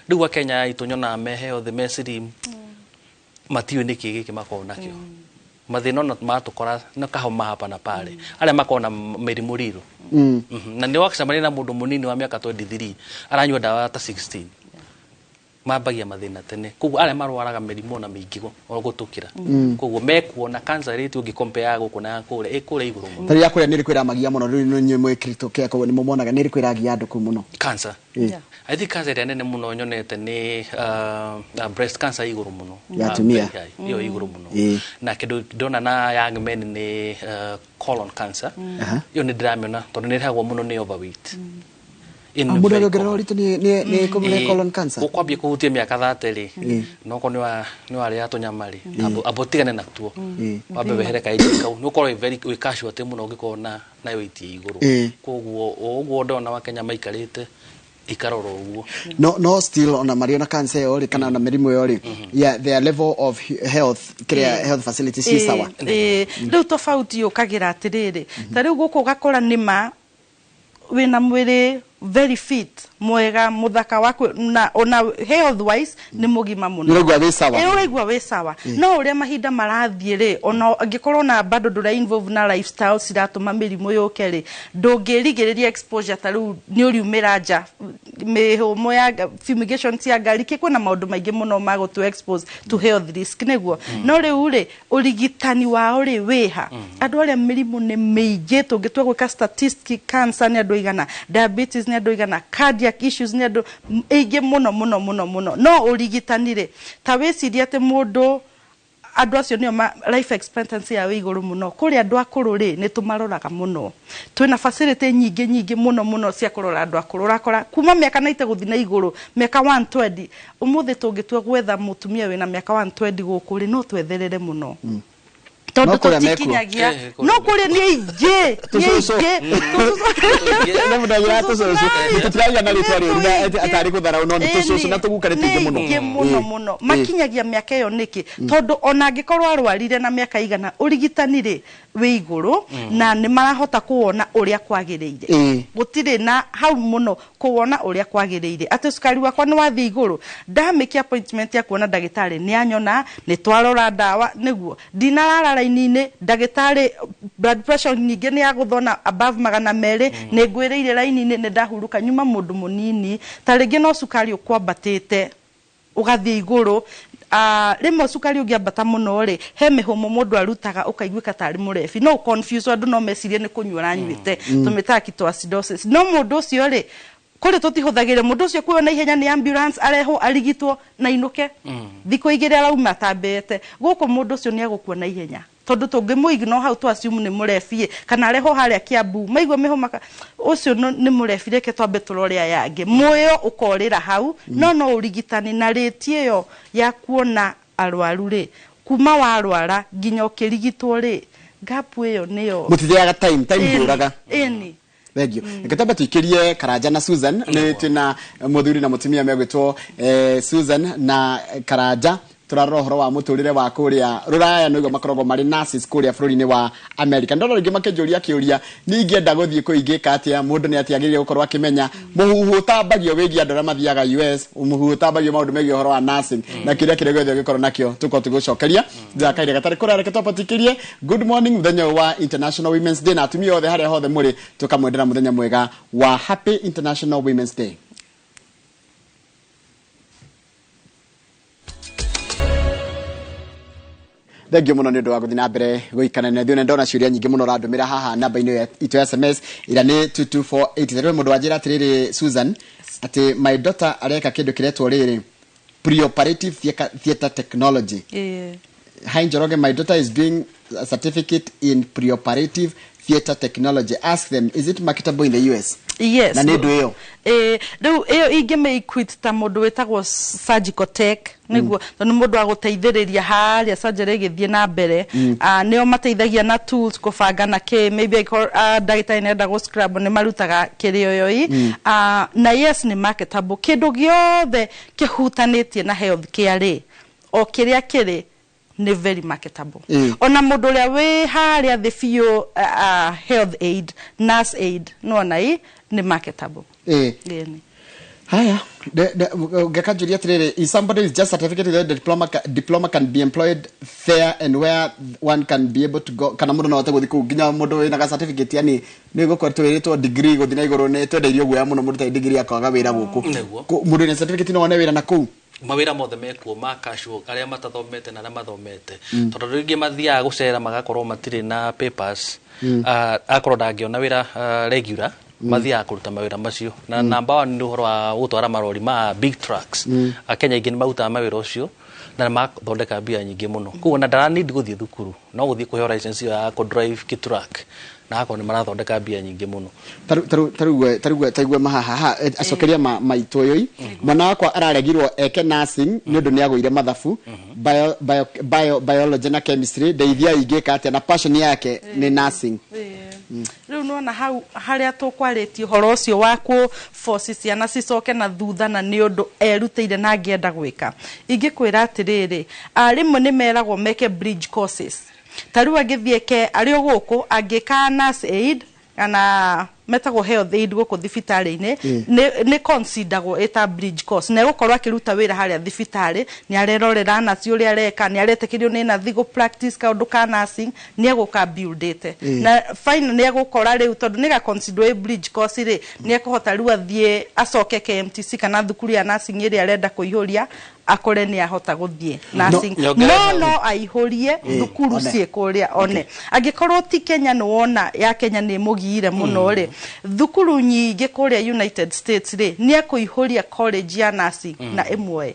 Rĩu a Kenya aitũ nyonaga me healthy, me slim, matiũĩ nĩkĩ gĩkĩ makoragwo nakĩo. Mathĩna ona matũkora nĩ kahoma hapa na pale, arĩa makoragwo na mĩrimũ riro. Na nĩ wacemania na mũndũ mũnini wa mĩaka 23 aranyua ndawa ta 16, mambagia mathĩna tene. Koguo arĩa marwaraga mĩrimũ na mĩingĩ gũtũkĩra, koguo mekuona cancer rate ũngĩ ya gũkũ na ya kũrĩa ĩ kũrĩa igũrũ mũno. Tarĩu ya kũrĩa nĩ ĩrĩkũ ĩramagia mũno? Rĩu nĩ inyuĩ mwĩ critical care, koguo nĩ mũmonaga nĩ ĩrĩkũ ĩragia andũ kũu mũno? Cancer. I think cancer ĩrĩa nene mũno nyonete nĩ breast cancer ĩ igũrũ mũno. Ya atumia. Very high. Ĩyo ĩ igũrũ mũno. Na kĩndũ ndona na young men nĩ colon cancer. Ĩyo nĩ ndĩramĩona tondũ nĩ ĩrehagwo mũno nĩ overweight. Mũndũ agĩongerera ũritũ nĩ colon cancer? Ũkwambia kũhutia mĩaka 30 rĩ, no korwo nĩ warĩa tũnyama rĩ, amba ũtigane natuo, wambe wehere kaingĩ kau, nĩ ũkorwo wĩ very wĩ casualty mũno ũngĩkorwo na weight ĩ igũrũ. Koguo o ũguo ndona wa Kenya maikarĩte ikarora ũguo. No still ona marĩ ona cancer ĩyo rĩ, kana ona mĩrimũ ĩyo rĩ, yeah, their level of health, kĩrĩa health facilities ci sawa? Ĩĩ, rĩu tofauti yũkagĩra atĩrĩrĩ, ta rĩu gũkũ ũgakora nĩma wĩna mwĩrĩ very fit, mwega, mũthaka waku, na ona health wise nĩ mũgima mũno. Nĩ ũraigua wĩ sawa. Ĩ, ũraigua wĩ sawa, no ũrĩa mahinda marathiĩ rĩ, ona angĩkorwo na bado ndũra involve na lifestyle ciratũma mĩrimũ yũke rĩ, ndũngĩrigĩrĩria exposure. Ta rĩu nĩ ũriumĩra nja, mĩhũmũ ya fumigation cia ngari kĩ, kwĩna maũndũ maingĩ mũno ma gũtũ expose to health risk, nĩguo. No rĩu rĩ, ũrigitani wao rĩ wĩha? Andũ arĩa mĩrimũ nĩ mĩingĩ, tũngĩtua gwĩka statistic, cancer nĩ andũ aigana, diabetes nĩ andũ aigana, cardiac Cardiac issues nĩ andũ aingĩ mũno mũno mũno mũno. No ũrigitani rĩ, ta wĩcirie atĩ mũndũ, andũ acio nĩo life expectancy yao ĩ igũrũ mũno. Kũrĩ andũ akũrũ rĩ, nĩ tũmaroraga mũno, twĩna facility nyingĩ nyingĩ mũno mũno cia kũrora andũ akũrũ. Ũrakora kuma mĩaka 90 gũthiĩ na igũrũ, mĩaka 120. Ũmũthĩ tũngĩtua gwetha mũtumia wĩna mĩaka 120 gũkũ rĩ, no twetherere mũno tondũ No kũrĩa mekuo. tũtikinyagia. Kũrĩa No kũrĩa nĩ aingĩ, nĩ Tũcũcũ. aingĩ. Nĩ mũndũ anjĩraga tũcũcũ. Tũtiragia na rĩtwa rĩũru na atarĩ gũtharau, no nĩ tũcũcũ na tũguka nĩ tũingĩ mũno. Nĩ mũno mũno. Makinyagia mĩaka ĩyo nĩkĩ? Tondũ ona angĩkorwo arwarire na mĩaka igana, ũrigitani rĩ wĩ igũrũ na nĩ marahota kũwona ũrĩa kwagĩrĩire. Gũtirĩ na hau mũno kũwona ũrĩa kwagĩrĩire, atĩ cukari wakwa nĩ wathiĩ igũrũ, ndamĩki appointment ya kuona ndagĩtarĩ, nĩ anyona, nĩ twarora ndawa, nĩguo ndinarara raini-inĩ ndagĩtarĩ. Blood pressure nyingĩ nĩ yagũthona above 200, nĩ ngwĩrĩire raini-inĩ, nĩ ndahurũka nyuma. Mũndũ mũnini ta rĩngĩ no cukari ũkwambatĩte ũgathiĩ igũrũ. Rĩmwe cukari ũngĩambata mũno rĩ, he mĩhũmũ mũndũ arutaga ũkaiguĩka tarĩ mũrebi, no confuse andũ, no mecirie nĩ kũnyua ũranyuĩte, tũmĩtaga ketoacidosis. No mũndũ ũcio rĩ, kũrĩ tũtihũthagĩra mũndũ ũcio kuoywo na ihenya nĩ ambulance, arehwo arigitwo na inũke, thikũ 2 arauma atambĩte. Gũkũ mũndũ ũcio nĩ egũkua na ihenya tondũ tũngĩmũignore hau, tũ assume nĩ mũrebi, kana arehwo harĩa Kiambu maigua mĩhũma ũcio nĩ mũrebi, reke twambe tũrore aya angĩ, muoyo ũkorĩra hau. No ũrigitani na rĩti ĩyo ya kuona arwaru rĩ, kuma warwara nginya ũkĩrigitwo rĩ, gap ĩyo nĩyo. Mũtithiaga time, time ndũraga. Ĩni. Thank you. Reke twambe tuikĩrie Karanja na Susan. Nĩ twĩna mũthuri na mũtumia megwĩtwo Susan na Karanja. Tũrarora ũhoro wa mũtũrĩre wa kũrĩa rũraya, nĩguo makoragwo marĩ nurses kũrĩa bũrũri-inĩ wa America. Ndona rĩngĩ makĩnjũria kĩũria, niĩ ingĩenda gũthiĩ kũu ingĩka atĩa? Mũndũ nĩ atĩa agĩrĩire gũkorwo akĩmenya? Mũhuhu ũtambagio wĩgiĩ andũ arĩa mathiaga US, mũhuhu ũtambagio maũndũ megiĩ ũhoro wa nursing, na kĩũria kĩrĩa gĩothe ũngĩkorwo nakĩo tũkorwo tũgĩgũcokeria thutha wa kahinda gatarĩ kũraya. Reke twamba tuikĩrie good morning mũthenya ũyũ wa International Women's Day, na atumia othe harĩa hothe mũrĩ tũkamwendera mũthenya mwega wa Happy International Women's Day. Thank you mũno nĩ ũndũ wa gũthiĩ na mbere gũikarania na ithuĩ, na ndona ciũria nyingĩ mũno ũrandũmĩra haha namba-inĩ ĩyo itũ ya SMS ĩrĩa nĩ 22480. Mũndũ wanjĩra atĩrĩrĩ, Susan, atĩ my daughter areka kĩndũ kĩretwo rĩrĩ preoperative theatre technology. Hi Njoroge, my daughter is doing a certificate in preoperative theatre technology. Ask them, is it marketable in the US? Yes. Na nĩ ndũ ĩyo. Rĩu ĩyo ingĩmĩ equate ta mũndũ wĩtagwo surgical tech, nĩguo tondũ nĩ mũndũ wa gũteithĩrĩria harĩa surgery ĩgĩthiĩ na mbere. Nĩo mateithagia na tools, kũbanga na kĩ, maybe angĩkorwo ndagĩtarĩ nĩarenda gũ scrub, nĩ marutaga kĩrĩa ĩyo. Na yes, nĩ marketable. Kĩndũ gĩothe kĩhutanĩtie na health care rĩ, o kĩrĩa kĩrĩ, nĩ very marketable. Ona mũndũ ũrĩa wĩ harĩa thĩ biũ, health aid, nurse aid, nona i nĩ marketable. Ĩni. Haya, ngeka njuria atiriri, if somebody is just certificate with a diploma, diploma can be employed there and where one can be able to go? Kana mundu no ahote guthi kuu nginya mundu wina ga certificate, yani ni gukorwo twiritwo degree guthi na iguru ni twendeirio guoya muno, mundu tarĩ degree akaga wira guku? Nĩguo. Mundu wina certificate no one wira na kuu? Mawĩra mothe mekuo ma casual, arĩa matathomete na arĩa mathomete, tondũ rĩngĩ mathiaga gũcera magakorwo matirĩ na papers. Akorwo ndangĩona wĩra regular, mathiaga kũruta mawĩra macio. Na number one nĩ ũhoro wa gũtwara marori ma big trucks. Akenya aingĩ nĩ marutaga mawĩra ũcio na mathondeka mbia nyingĩ mũno. Koguo na ndara need gũthiĩ thukuru, no gũthiĩ kũheo license ĩyo ya kũ drive kĩ-truck, na akorwo nĩ marathondeka mbia nyingĩ mũno. Tarĩu taigua mahaha ha acokeria maitũ ũyũ, mwana wakwa araregirwo eke nursing nĩ ũndũ nĩ agũire mathabu, bio, biology na chemistry. Ndeithia, ingĩka atĩa na passion yake nĩ nursing? Rĩu nona hau harĩa tũkwarĩtie ũhoro ũcio wa kũ force ciana cicoke na thutha, na nĩ ũndũ erutĩire na angĩenda gwĩka, ingĩkwĩra atĩrĩrĩ, rĩmwe nĩ meragwo meke bridge courses. Ta rĩu angĩthiĩ ke arĩ o gũkũ, angĩka nurse aid kana metagwo health aid gũkũ thibitarĩ-inĩ, nĩ consideragwo ĩta bridge course, na egũkorwo akĩruta wĩra harĩa thibitarĩ, nĩ arerorera naci ũrĩa areka, nĩ aretĩkĩrio nĩ nathi gũ practice kaũndũ ka nursing, nĩ egũka buildĩte na fine, nĩ egũkora rĩu tondũ nĩ ga consider ĩ bridge course rĩ, nĩ ekũhota rĩu athiĩ acoke KMTC kana thukuru ya nursing ĩrĩa arenda kũihũria. Akore nĩ ahota gũthiĩ nursing, no no aihũrie thukuru ciĩ kũrĩa one. Angĩkorwo ti Kenya, nĩ wona ya Kenya nĩ mũgiire mũno rĩ, thukuru nyingĩ kũrĩa United States rĩ, nĩ ekũihũria college ya nursing na ĩmwe.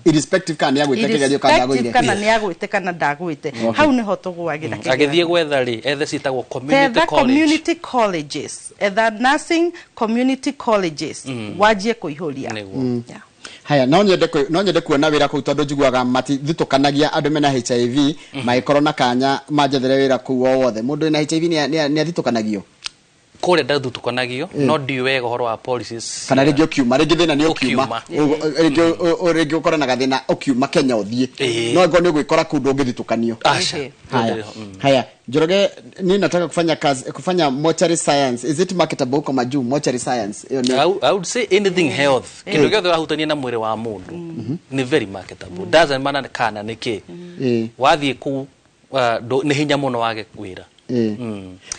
Irrespective kana nĩ agwĩte kĩgerio kana Irrespective ndagũire. Kana nĩ agwĩte kana ndagwĩte, hau nĩho tũgwagĩra. Agĩthiĩ gwetha rĩ, ethe ciĩtagwo community Tetha college. Community colleges, etha nursing community colleges, wanjie kũihũria. Nĩguo. Yeah. Haya, no nyende kuona wĩra kũu, tondũ njiguaga matithutũkanagia andũ mena HIV. Magĩkorwo na kanya manjethere wĩra kũu o wothe. Mũndũ wĩna HIV nĩ athitũkanagio? Kũrĩa ndathutũkanagio, no ndiũĩ wega ũhoro wa policies. Kana rĩngĩ ũkiuma, rĩngĩ thĩna nĩ ũkiuma. Ũkiuma. Rĩngĩ ũkore na gathĩna ũkiuma Kenya ũthiĩ. No angĩkorwo nĩ ũgwĩkora kũu, ndũngĩthitũkanio. Aca. Ehe. Haya, haya, Njoroge, niĩ nataka kufanya kazi, kufanya mortuary science. Is it marketable huko majuu, mortuary science? Hiyo ni I would say anything health, kindu gĩothe wahutania na mwĩrĩ wa mũndũ nĩ very marketable. Doesn't matter kana nĩ kĩ. Wathiĩ kũu, nĩ hinya mũno wage wĩra.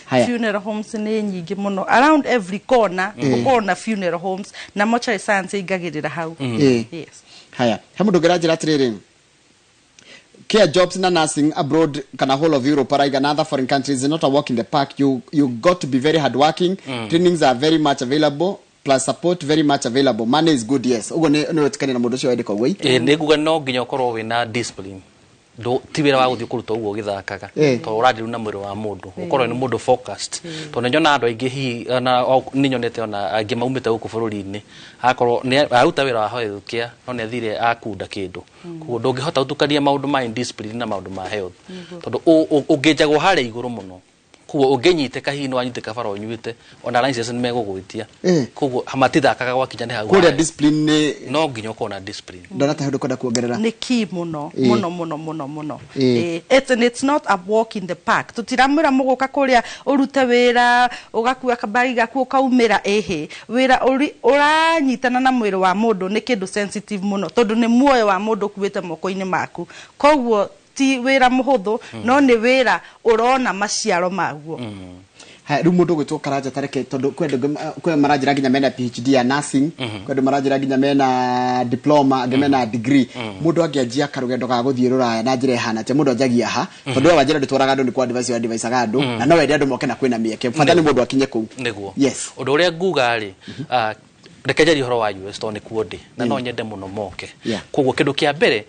Haya. Funeral homes nĩ nyingĩ mũno, around every corner ũkorwo na funeral homes, na mortuary science ĩingagĩrĩra hau. Yes. Haya, he mũndũ ũngĩranjĩra atĩrĩrĩ, care jobs na nursing abroad kana whole of Europe araiga na other foreign countries is not a walk in the park. You got to be very hardworking. Trainings are very much available, plus support very much available. Money is good. Yes, ũguo nĩ wĩtĩkania na mũndũ ũcio wendeka ũguo? Ĩ, nĩ nguga no nginya ũkorwo wĩna discipline. Ti wĩra wa gũthiĩ kũruta ũguo ũgĩthakaga, tondũ ũrandiru na mwĩrĩ wa mũndũ, ũkorwo nĩ mũndũ focused, tondũ nĩ nyona andũ aingĩ hihi ona nĩ nyonete ona angĩ maumĩte gũkũ bũrũri-inĩ, akorwo nĩ aruta wĩra wa health care no nĩ athire akunda kĩndũ. Koguo ndũngĩhota gũtukania maũndũ ma indiscipline na maũndũ ma health, tondũ ũngĩnjagwo harĩa igũrũ mũno. Koguo ũngĩnyitĩka, hihi nĩ wanyitĩka bara ũnyuĩte, ona license nĩ megũgwĩtia. Koguo matithakaga gwakinya nĩ hau Kũrĩa haya. Discipline nĩ No nginya ũkorwo na discipline. Ndona ta ũndũ kwenda kuongerera. Nĩ key mũno. Mũno mũno mũno mũno. And it's not a walk in the park. Tũtiramwĩra mũgũka kũrĩa ũrute wĩra ũgakua kabagi gaku ũkaumĩra. Ĩhĩ, wĩra ũranyitana na mwĩrĩ wa mũndũ nĩ kĩndũ sensitive mũno, tondũ nĩ muoyo wa mũndũ ũkuĩte moko-inĩ maku. Koguo ti wĩra mũhũthũ, no nĩ wĩra ũrona maciaro maguo. Haya, rĩu mũndũ ũgwĩtwo Karanja, tareke, tondũ kwĩ andũ kwĩ maranjĩra nginya mena PhD ya nursing, kwĩ andũ maranjĩra nginya mena diploma, angĩ mena degree. Mũndũ angĩanjia karũgendo ga gũthiĩ rũraya na njĩra ĩhana atĩa? Mũndũ anjagia ha? Tondũ we wanjĩra ndũtwaraga andũ, nĩ kwa advice wa advice andũ, na no wende andũ moke na kwĩna mĩeke, bata nĩ mũndũ akinye kũu. Nĩguo. Yes. Ũndũ ũrĩa nguga rĩ, reke njarie ũhoro wa US tondũ nĩkuo ndĩ na no nyende mũno moke. Koguo kĩndũ kĩa mbere,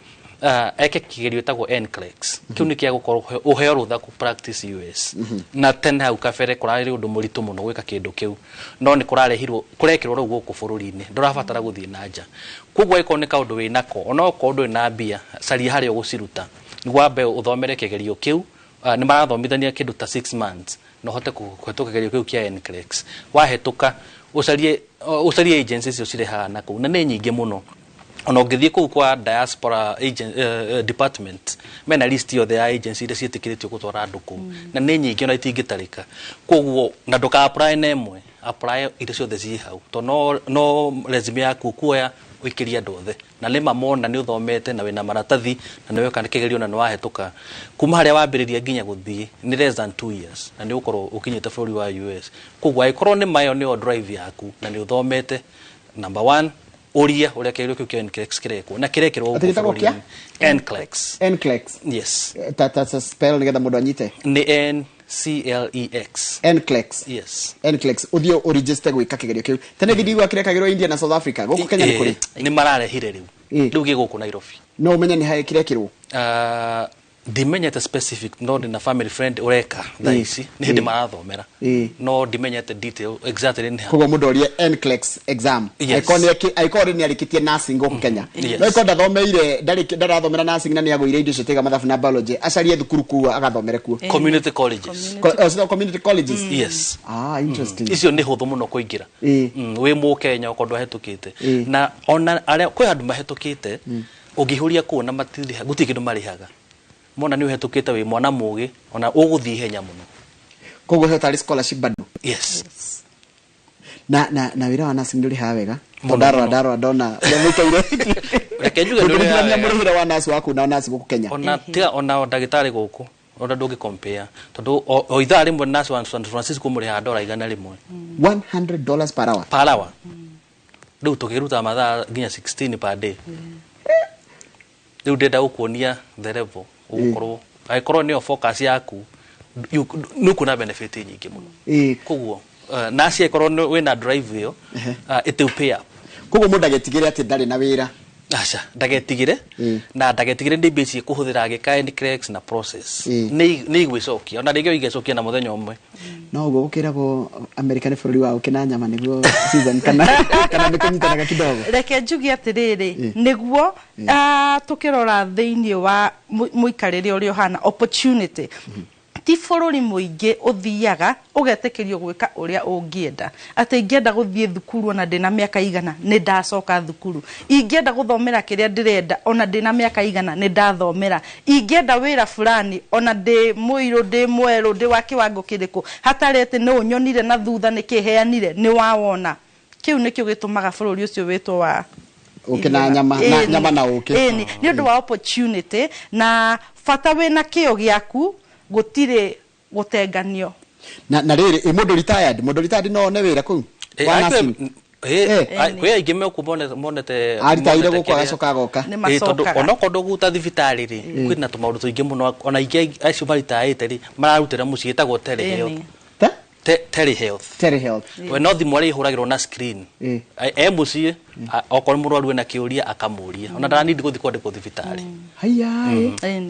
eke kĩgerio ĩtagwo NCLEX. Kĩu nĩ kĩa gũkorwo ũheo rũtha kũ practice US. Na tene hau kabere kũrarĩ ũndũ mũritũ mũno gwĩka kĩndũ kĩu, no nĩ kũrarehirwo, kũrekĩrwo rĩu gũkũ bũrũri-inĩ, ndũrabatara gũthiĩ na nja. Koguo angĩkorwo nĩ kaũndũ wĩnako, ona okorwo ndũrĩ na mbia, caria harĩa ũgũciruta nĩguo wambe ũthomere kĩgerio kĩu. Nĩ marathomithania kĩndũ ta 6 months na ũhote kũhetũka kĩgerio kĩu kĩa NCLEX. Wahĩtũka, ũcarie agencies icio cirehaga na kũu, na nĩ nyingĩ mũno. Ona ũngĩthiĩ kũu kwa diaspora agent, department, mena list yothe ya agency iria ciĩtĩkĩrĩtio gũtwara andũ kũu, na nĩ nyingĩ ona itingĩtarĩka. Koguo na ndũka apply na ĩmwe, apply iria ciothe ciĩ hau, tondũ no resume yaku kuoya ũikĩrie andũ othe, na nĩ mamona nĩ ũthomete na wĩna maratathi na nĩ weka kĩgerio na nĩ wahĩtũka. Kuma harĩa wambĩrĩria nginya gũthiĩ nĩ less than 2 years, na nĩ ũgũkorwo ũkinyĩte bũrũri wa US. Koguo angĩkorwo nĩ mayo nĩyo drive yaku na nĩ ũthomete, number one, ũria ũrĩa kĩgerio kĩu kĩa NCLEX kĩrekwo na kĩrekĩrwo Atĩ gũkũ gĩtagwo kĩa? bũrũri-inĩ. NCLEX. NCLEX. Yes. Ta spell nĩgetha mũndũ anyite. Nĩ NCLEX. NCLEX. Yes. NCLEX, ũthiĩ ũregister gwĩka kĩgerio kĩu. Tene gĩthiĩ kĩrekagĩrwo India na South Africa, gũkũ Kenya nĩ kũrĩ? Nĩ mararehire rĩu. Rĩu gĩ gũkũ Nairobi. No ũmenye nĩ harĩa kĩrekĩrwo? Ndimenyete specific, no ndĩ na family friend ũreka thaa ici, nĩ hĩndĩ marathomera, no ndimenyete detail exactly nĩ ha. Koguo mũndũ orie NCLEX exam. Yes. Angĩkorwo nĩ arĩkĩtie nursing gũkũ Kenya. Yes. No angĩkorwo ndathomeire, ndarathomera nursing na nĩ agũire indo icio tiga mathabu na biology, acarie thukuru kuu agathomere kuo. Community colleges. Community colleges. Yes. Ah, interesting. Icio nĩ hũthũ mũno kũingĩra. Wĩ mũkenya okorwo ndwahĩtũkĩte, na ona arĩa kwĩ andũ mahĩtũkĩte, ũngĩihũria kũu na matirĩha, gũtirĩ kĩndũ marĩhaga, mona nĩ ũhĩtũkĩte, wĩ mwana mũgĩ, ona ũgũthiĩ ihenya mũno. Koguo he tarĩ scholarship bado? Yes. Na wĩra wa nursing nĩ ũrĩhaga wega? Mũno, Ndarora, mũno. ndarora ndona ũrĩa mũikaire. Reke njuge nĩ ũrĩhaga Ũngĩringithania wega. mũrĩhĩre wa nurse waku na nurse gũkũ Kenya. Ona tiga ona ndagĩtarĩ gũkũ, ona ndũngĩ compare, tondũ o ithaa rĩmwe nurse wa San Francisco mũrĩhaga dola 100. $100 per hour? Per hour. Rĩu tũkĩruta mathaa nginya 16 per day. Rĩu ndĩrenda gũkuonia the level ũgũkorwo angĩkorwo nĩyo focus yaku, nĩ ũkuona benefit nyingĩ mũno. Koguo nurse ĩkorwo wĩna drive ĩyo, it will pay up. Koguo mũndũ agetigĩre atĩ ndarĩ na wĩra. Aca, ndagetigĩre, na ndagetigĩre nĩ mbia kũhũthĩra agĩka NCLEX na process nĩ igwĩcokia, ona rĩngĩ igĩcokia na mũthenya ũmwe. No ũguo gũkĩragwo America nĩ bũrũri wa ũkĩ na nyama nĩguo season, kana nĩ kũnyitanaga kidogo. Reke njuge atĩrĩrĩ, nĩguo tũkĩrora thĩinĩ wa mũikarĩre ũrĩa ũhana opportunity, ti bũrũri mũingĩ ũthiaga ũgetĩkĩrio gwĩka ũrĩa ũngĩenda. Atĩ ingĩenda gũthiĩ thukuru ona ndĩna mĩaka igana, nĩ ndacoka thukuru. Ingĩenda gũthomera kĩrĩa ndĩrenda ona ndĩna mĩaka igana, nĩ ndathomera. Ingĩenda wĩra fulani ona ndĩ mũirũ, ndĩ mwerũ, ndĩ wa kĩwango kĩrĩkũ, hatarĩ atĩ nĩ ũnyonire na thutha nĩ kĩheanire, nĩ wawona. Kĩu nĩkĩo gĩtũmaga bũrũri ũcio wĩtwo wa ũkĩ na nyama, na nyama na ũkĩ. Ĩni, nĩ ũndũ wa opportunity na bata wĩna kĩo gĩaku, gũtirĩ gũtenganio. Na rĩrĩ, mũndũ retired no one wĩra kũu? Kwĩ aingĩ mekũ monete aritaire gũkũ agacoka agoka. Tondũ onokorwo ndũgũta thibitarĩ rĩ, kwĩna tũmaũndũ tũingĩ mũno, ona aingĩ acio maritaĩte rĩ mararutĩra mũciĩ, ĩtagwo telehealth. Telehealth. We no thimũ arĩa ihũragĩrwo na screen. E mũciĩ, okorwo mũrwaru ena kĩũria akamũria, ona ndaranindi gũthiĩ kwandĩkwo thibitarĩ. Haya.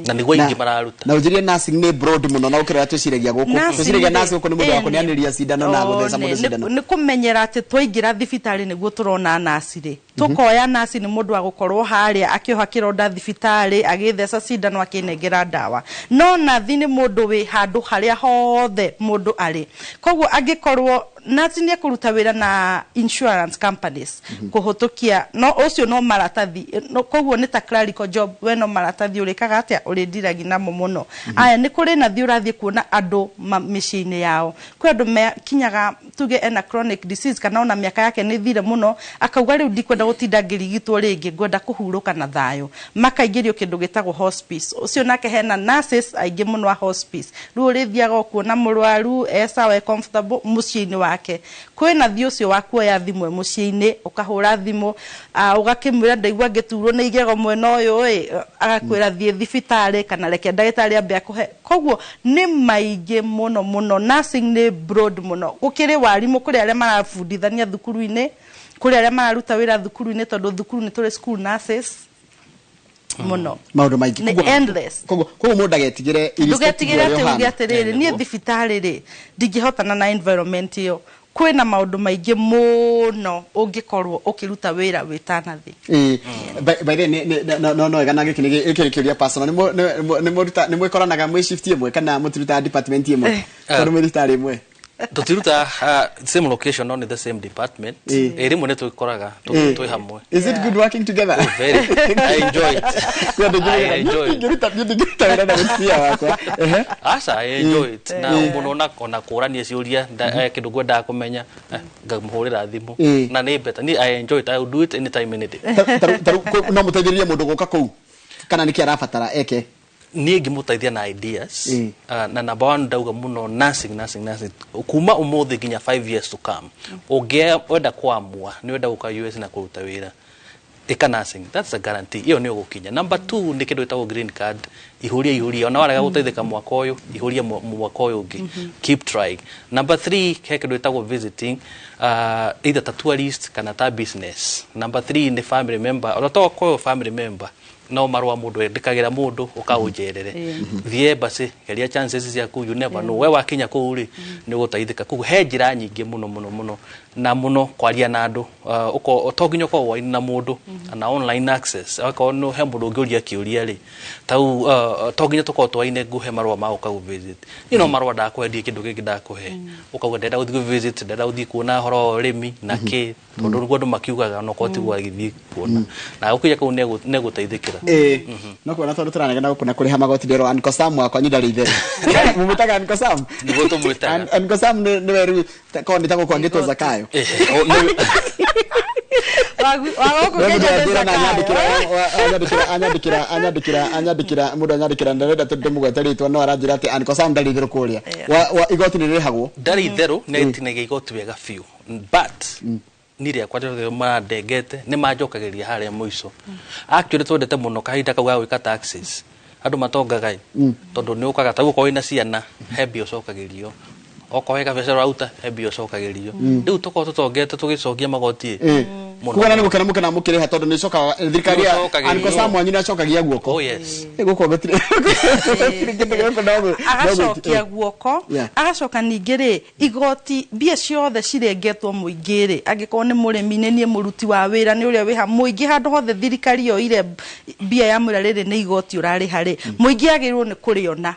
Na nĩguo aingĩ mararuta. Na ũnjĩrie nursing nĩ broad mũno, na ũkĩrora twĩciragia gũkũ. Twĩciragia nursing gũkũ nĩ mũndũ wa kũneanĩria cindano na gũtheca mũndũ cindano. Nĩ kũmenyera atĩ twaingĩra thibitarĩ nĩguo tũrona nurse rĩ. Tũkoya nurse nĩ mũndũ wa gũkorwo harĩa akĩoha kĩronda thibitarĩ, agĩtheca cindano, akĩnengera ndawa. No nathi nĩ mũndũ wĩ handũ harĩa hothe mũndũ arĩ. Koguo angĩkorwo nurse nĩ ekũruta wĩra na insurance companies kũhũtũkia, no ũcio no maratathi, koguo nĩ ta clerical job, we no maratathi ũrĩkaga atĩa, ũrĩndiragi namo mũno. Aya, nĩ kũrĩ nathi ũrathiĩ kuona andũ mĩciĩ-inĩ yao. Kwĩ andũ mekinyaga tuge ena chronic disease kana ona mĩaka yake nĩ thire mũno, akauga rĩu ndikwenda gũtinda ngĩrigitwo rĩngĩ, ngwenda kũhurũka na thayũ. Makaingĩrio kĩndũ gĩtagwo hospice. Ũcio nake hena nurses aingĩ mũno a hospice. Rĩu ũrĩthiaga kuona mũrwaru e sawa, e comfortable mũciĩ-inĩ wake. Kwĩna thiĩ ũcio wa kuoya thimũ mũciĩ-inĩ, ũkahũra thimũ, ũgakĩmwĩra ndaigua ngĩturwo nĩ igego mwena ũyũ ĩ, agakwĩra thiĩ thibitarĩ kana reke ndagĩtarĩ ambe akũhe. Koguo nĩ maingĩ mũno mũno. Nursing nĩ broad mũno. Gũkĩrĩ warimũ, kũrĩ arĩa marabundithania thukuru-inĩ, kũrĩ arĩa mararuta wĩra thukuru-inĩ, tondũ thukuru nĩ tũrĩ school nurses mũno. Maũndũ maingĩ. Nĩ endless. Koguo mũndũ ndagetigĩre, ndũgetigĩre atĩ uge atĩrĩrĩ, niĩ thibitarĩ rĩ ndingĩhotana na environment ĩyo. Kwĩna maũndũ maingĩ mũno ũngĩkorwo ũkĩruta wĩra wĩ ta nathi. By the way, no wega na gĩkĩ nĩ kĩũria personal. Nĩ mwĩkoranaga mwĩ shift ĩmwe kana mũtirutaga department ĩmwe? Tondũ mwĩ thibitarĩ ĩmwe. Tũtiruta same location, not in the same department. Rĩmwe nĩ twĩkoraga twĩ hamwe. Is it good working together? Oh, very. I enjoy it. I enjoy it. Ndingĩruta wĩra na mũtumia wakwa. Aca, I enjoy it. Na mũno ona kũrania ciũria, kĩndũ ngwendaga kũmenya, ngamũhũrĩra thimũ. Na nĩ better. Ni I enjoy it. I will do it anytime, any day. No mũteithĩrĩrie mũndũ gũka kũu? Kana nĩkĩ arabatara eke? Niĩ ngĩmũteithia na ideas. Na number one ndauga mũno nursing kuma ũmũthĩ nginya 5 years to come. Ũngĩenda kuamua nĩ wenda gũka US na kũruta wĩra, ĩka nursing, that's a guarantee, ĩyo nĩ ũgũkinya. Number 2 nĩ kĩndũ gĩtagwo green card. Ihuria ona warega gũteithĩka mwaka ũyũ, ihuria mwaka ũyũ ũngĩ, keep trying. Number 3 he kĩndũ gĩtagwo visiting, either ta tourist kana ta business. Number 3 nĩ family member, ona to korwo family member no marũa mũndũ endĩkagĩra mũndũ ũkaũnjerere, thiĩ embassy, geria chances ciaku, you never know, we wakinya kũu rĩ nĩ ũgũteithĩka. Koguo he njĩra nyingĩ mũno mũno mũno, na mũno kwaria na andũ, to nginya ũkorwo waini na mũndũ, na online access, okorwo no he mũndũ ũngĩũria kĩũria rĩ, tau to nginya tũkorwo twaine ngũhe marũa ma gũka visit. Niĩ no marũa ndakũhe, ndirĩ kĩndũ kĩngĩ ndakũhe. Ũkauga ndĩrenda gũthiĩ visit, ndĩrenda gũthiĩ kuona ũhoro wa ũrĩmi na kĩ, tondũ nĩguo andũ makiugaga onokorwo tiguo agĩthiĩ kuona, na gũkinya kũu nĩ egũteithĩkĩra. No kuona tondũ tũranegena gũkũ na kũrĩha magoti ndĩrwo Uncle Sam wakwa nyi ndarĩ itherũ. Mũmwĩtaga Uncle Sam? Nĩguo tũmwĩtaga. Uncle Sam nĩwe rĩu korwo nĩ ta gũkũ angĩtwo Zakayo. Anyandĩkĩra mũndũ anyandĩkĩra ndarenda ndĩmũgwete rĩtwa, no aranjĩra atĩ Uncle Sam ndarĩ itherũ kũrĩa. Igoti nĩ rĩrĩhagwo? Ndarĩ itherũ, nĩ atinagia igoti wega biũ, but ni rĩakwa rĩothe marandengete nĩ manjokagĩria harĩa mũico. Actually twendete mũno kahinda kau ga gwĩka taxes, andũ matongaga ĩ, tondũ nĩ ũkaga ta okorwo wĩna ciana he mbia ũcokagĩrio, okorwo he kabiacara ũraruta he mbia ũcokagĩrio. Rĩu tũkorwo tũtongete tũgĩcokia magoti ĩ mũno. Kuga nĩ gũkena mũkena mũkĩrĩha tondũ nĩ cokaga thirikari ya Nĩũcokagĩrio. Uncle Sam wanyu nĩ acokagia guoko. Oh yes. Ĩ, gũkũ gũtirĩ kĩndũ gĩkũ no Agacokia guoko. Yeah. Agacoka ningĩ rĩ, igoti mbia ciothe cirengetwo mũingĩ rĩ, angĩkorwo nĩ mũrĩmi, nĩ niĩ mũruti wa wĩra, nĩ ũrĩa wĩha mũingĩ, handũ hothe thirikari yoire mbia ya mwĩra rĩrĩ nĩ igoti ũrarĩha rĩ, mũingĩ agĩrĩirwo nĩ kũrĩona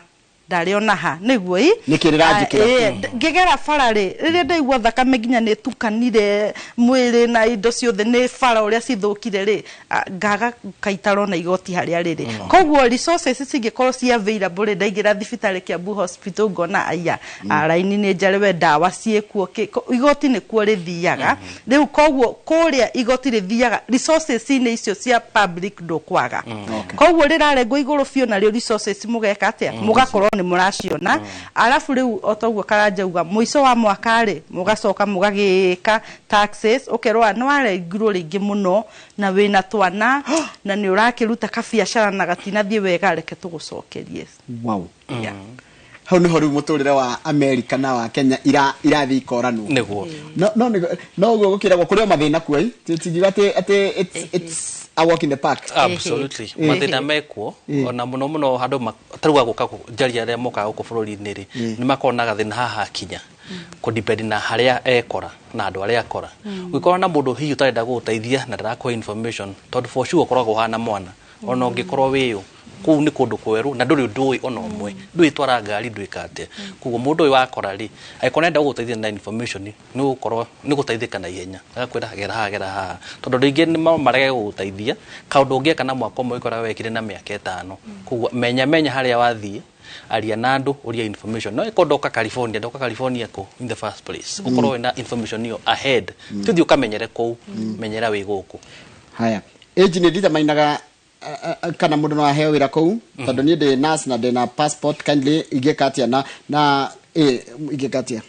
ndarĩona ha nĩguo ĩ. Nĩkĩ rĩranjĩkĩra? Ah, ngĩgera bara rĩ, rĩrĩa ndaigua thakame nginya nĩ tukanire mwĩrĩ na indo ciothe nĩ bara ũrĩa cithũkire rĩ, ngaga kaitaro na igoti harĩa rĩrĩ. Koguo resources cingĩkorwo ci available rĩ, ndaingĩra thibitarĩ Kiambu Hospital ngona aya raini nĩ njare, we ndawa ciĩkuo, igoti nĩkuo rĩthiaga rĩu. Koguo kũrĩa igoti rĩthiaga resources-inĩ icio cia public ndũkwaga. Koguo rĩrarengwo igũrũ biũ, narĩo resources mũgeka atĩa? Mũgakorwo nĩ mũraciona. Arabu rĩu o toguo Karanja uga, mũico wa mwaka rĩ, mũgacoka mũgagĩka taxes, ũkerwo nĩ warengirwo rĩingĩ mũno na wĩna twana na nĩ ũrakĩruta kabiacara na gatinathiĩ wega, reke tũgũcokerie. Wow. Yeah. Hau niho rĩu mũtũrĩre wa America na wa Kenya irathiĩ ikoranwo. Nĩguo. No ũguo gũkĩragwo kũrĩ o mathĩna kuo ĩ. Tingiuga atĩ it's a walk in the park. Absolutely, mathĩna mekuo ona mũno mũno handũ tarĩu agũka njaria arĩa mokaga gũkũ bũrũri-inĩ rĩ, nĩ makoragwo na gathĩna haha kinya kũdepend na harĩa ekora na andũ arĩa akora. Ũngĩkorwo na mũndũ hihi ũtarenda gũgũteithia na ndarakũhe information, tondũ for sure ũkoragwo ũhana mwana ona ũngĩkorwo wĩyũ kũu nĩ kũndũ kwerũ na ndũrĩ ũndũ ũĩ ona ũmwe, ndũĩ twara ngari, ndwĩka atĩa. Koguo mũndũ ũyũ wakora rĩ, angĩkorwo nĩarenda gũgũteithia na information, nĩ ũgũkorwo nĩ gũteithĩka na ihenya, agakwĩra gera haha, gera haha, tondũ andũ aingĩ no marege gũgũteithia kaũndũ ũngĩeka na mwaka ũmwe ũkoraga wekire na mĩaka 5. Koguo menya menya harĩa wathiĩ, aria na andũ, ũria information. No ĩkorwo ndoka California, ndoka California kũ in the first place, ũkorwo wĩna information ĩyo ahead, tũthiĩ ũkamenyere kũu, menyera wĩ gũkũ. Haya, age nĩ determinaga kana mũndũ no aheo wĩra kũu? Tondũ niĩ ndĩ nurse na ndĩ na passport, kindly ingĩka atĩa na ingĩka atĩa?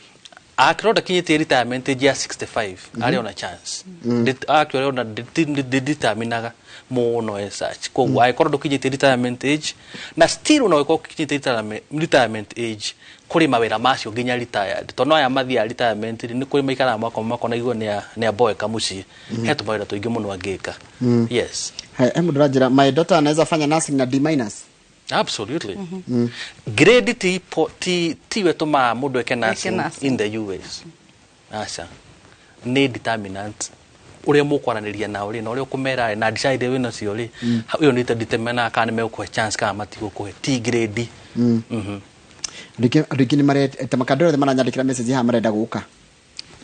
Akĩrwo ndakinyĩtie retirement age ya 65 arĩ ona chance. Actually ona ndĩdeterminaga mũno as such. Koguo angĩkorwo ndũkinyĩtie retirement age, na still no ũkorwo ũkinyĩtie retirement age, kũrĩ mawĩra macio nginya retired, tondũ no aya mathiaga retirement rĩ, nĩ kũrĩ maikaraga mwaka ũmwe makona igua nĩ aboeka mũciĩ, he tũmawĩra tũingĩ mũno angĩka, yes. Haya, he mũndũ ũranjĩra, my daughter anaweza fanya nursing na D minus? Absolutely. Grade ti ti tiwe tũmaga mũndũ eke nursing nursing. In the US. Aca. Nĩ determinant ũrĩa mũkwaranĩria nao rĩ, na ũrĩa ũkũmera rĩ, na decide wĩna cio rĩ, ĩyo nĩ determinaga kana nĩ megũkũhe chance kana matigũkũhe, ti grade. Andũ aingĩ nĩ mareta makandũ othe maranyandĩkĩra message haha marenda gũka.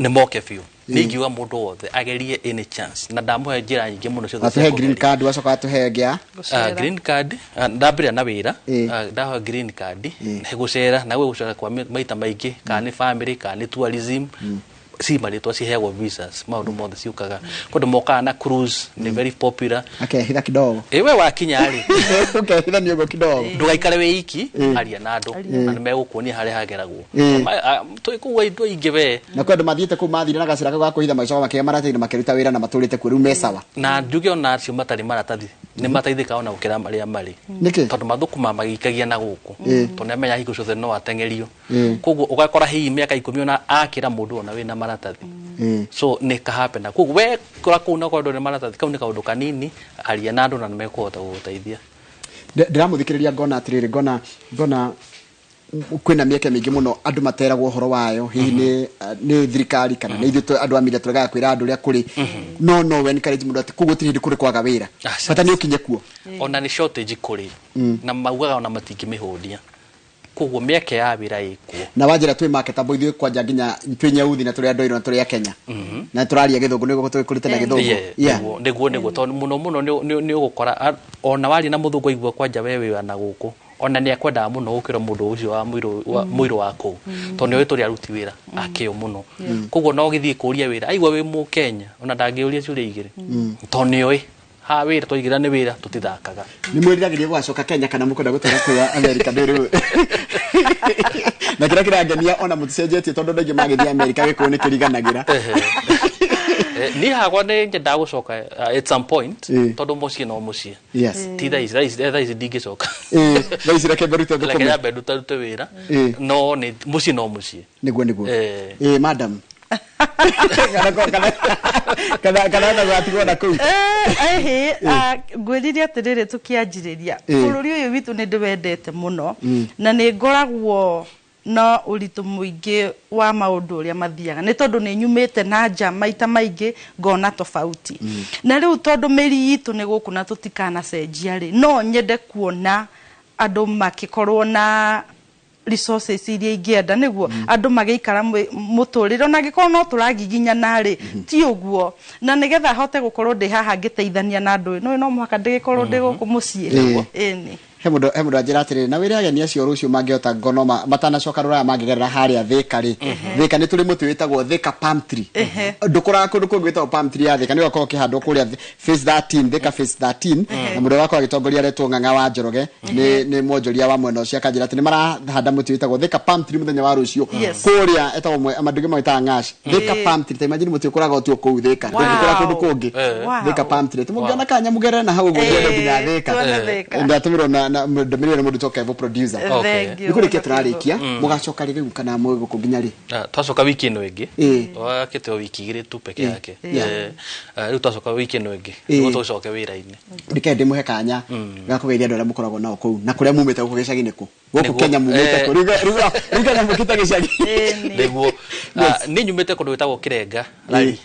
Nĩ moke biũ. Nĩ ingiuga mũndũ wothe agerie any chance, na ndamũhe njĩra nyingĩ mũno ciothe cia Atũhe green kũgeria. card, wacoka atũhe ngĩa. Gũcera. Green card, ndambĩrĩria na wĩra. Ndahoya green card, he gũcera na gwĩ gũcera kwa maita maingĩ, kana nĩ family kana nĩ tourism, ci marĩtwa ciheagwo visas, maũndũ mothe ciũkaga kũndũ mokaga na cruise, nĩ very popular. Akehitha kidogo. Ĩ, we wakinya rĩ, ũkehitha nĩ ũguo kidogo. Ndũgaikare wĩ iki, aria na andũ na nĩ megũkuonia harĩa hageragwo. Twĩ kũu andũ aingĩ we. Na kwĩ andũ mathiĩte kũu, mathire na gacĩra kau ga kwĩhitha, magĩcoka makĩgĩa maratathi na makĩruta wĩra na matũrĩte kuo rĩu me sawa. Na njuge ona acio matarĩ maratathi nĩ mateithĩkaga ona gũkĩra marĩa marĩ. Nĩkĩ? Tondũ mathũkũma magĩikagia na gũkũ, tondũ nĩamenya hingo ciothe no ateng'erio. Koguo ũgakora hihi mĩaka 10 ona akĩra mũndũ ona wĩna maratathi. So nĩ kahapena. Koguo we kora kũu na korwo ndũrĩ na maratathi, kau nĩ kaũndũ kanini, aria na andũ na nĩmekũhota gũgũteithia. Ndĩramũthikĩrĩria ngona atĩrĩrĩ, ngona kwĩna mĩeke mĩingĩ mũno andũ materagwo ũhoro wayo, hihi nĩ thirikari kana nĩ ithuĩ andũ a media tũregaga kwĩra andũ ũrĩa kũrĩ, no encourage mũndũ atĩ kũu gũtirĩ hĩndĩ kũrĩ kwaga wĩra, bata nĩ ũkinye kuo. Ona nĩ shortage kũrĩ na maugaga ona matingĩmĩhũnia, koguo mĩeke ya wĩra ĩkuo. Na wanjĩra twĩ marketable ithuĩ kwanja, nginya twĩ nyeuthi na tũrĩ andũ airũ na tũrĩ a Kenya na tũraria gĩthũngũ, nĩguo tũkũrĩte na gĩthũngũ. Nĩguo tondũ mũno mũno nĩ ũgũkora ona waria na mũthũngũ aigua kwanja we wĩ na gũkũ, ona nĩ akwendaga mũno gũkĩra mũndũ ũcio wa mũirũ wa mũirũ wa kũu, tondũ nĩ oĩ tũrĩ aruti wĩra akĩo mũno. Koguo no ũgĩthiĩ kũria wĩra, aigua wĩ mũkenya, ona ndangĩũria ciũria igĩrĩ, tondũ nĩ oĩ ha wĩra twaigĩra nĩ wĩra tũtithakaga. Nĩ mwĩriragĩria gũgacoka Kenya kana mũkwenda gũtũra kũu America? Ndĩ rĩu na kĩrĩa kĩrangenia ona mũticenjetie, tondũ andũ aingĩ magĩthiĩ America gĩkũyũ nĩ kĩriganagĩra. Niĩ hakwa nĩ nyendaga gũcoka at some point, tondũ mũciĩ no mũciĩ. Ti thaa ici, thaa ici ndingĩcoka. Thaa ici reke mbe rute reke thũkũme. Nyambe ndutarute wĩra. No nĩ mũciĩ no mũciĩ. Nĩguo. Madam, kana kana gwatigwo na kũu? Ĩhĩ, ngwĩrire atĩrĩrĩ, tũkĩanjĩrĩria, bũrũri ũyũ witũ nĩ ndĩwendete mũno, na nĩ ngoragwo na ũritũ mũingĩ wa maũndũ ũrĩa mathiaga, nĩ tondũ nĩ nyumĩte na nja maita maingĩ, ngona tofauti. Na rĩu tondũ mĩri itũ nĩ gũkũ na tũtikanacenjia rĩ, no nyende kuona andũ makĩkorwo na resources iria ingĩenda nĩguo andũ magĩikara mũtũrĩre, ona angĩkorwo no tũragiginyana rĩ, ti ũguo, na nĩgetha hote gũkorwo ndĩ haha ngĩteithania na andũ, no mũhaka ndĩgĩkorwo ndĩ gũkũ mũciĩ. Ĩni. He mũndũ anjĩra atĩrĩrĩ, na wĩre ageni acio rũciũ mangĩhota ngono matanacoka rũraya mangĩgerera harĩa Thĩka rĩ, Thĩka nĩ tũrĩ mũtĩ wĩtagwo Thĩka palm tree. Ndũkũraga kũndũ kũngĩ wĩtagwo palm tree ya Thĩka, nĩ ũgakorwo ũkĩhandwo kũrĩa phase 13, Thĩka phase 13, na mũndũ ũgakorwo agĩtongoria aretwo Ng'ang'a wa Njoroge, nĩ mwonjoria wa mwena ũcio, akanjĩra atĩ nĩ marahanda mũtĩ wĩtagwo Thĩka palm tree mũthenya wa rũciũ kũrĩa etagwo mandũ mawĩtaga Ng'ash. Thĩka palm tree, ta imagine mũtĩ ũkũraga ũtio kũu Thĩka, ndũngĩkũra kũndũ kũngĩ. Thĩka palm tree, mũngĩona kanya mũgerere na hau ũguo mũgĩende nginya Thĩka. Tuone Thĩka. Ndatũmĩrwo na ndũmĩrĩri nĩ mũndũ Kevo producer. Thank you. Nĩ kũrĩkia tũrarĩkia, mũgacoka rĩ rĩu kana mwĩ gũkũ nginya rĩ? Twacoka wiki ĩno ĩngĩ. Twakĩte o wiki 2 tu peke yake. Rĩu twacoka wiki ĩno ĩngĩ nĩguo tũcoke wĩra-inĩ. Reke ndĩmũhe kanya ga kũgeithia andũ arĩa mũkoragwo nao kũu na kũrĩa mumĩte gũkũ gĩcagi-inĩ kũ gũkũ Kenya mumĩte kũ rĩu Kenya mũkĩte gĩcagi? Nĩguo. Niĩ nyumĩte kũndũ gwĩtagwo Kĩrenga Rari,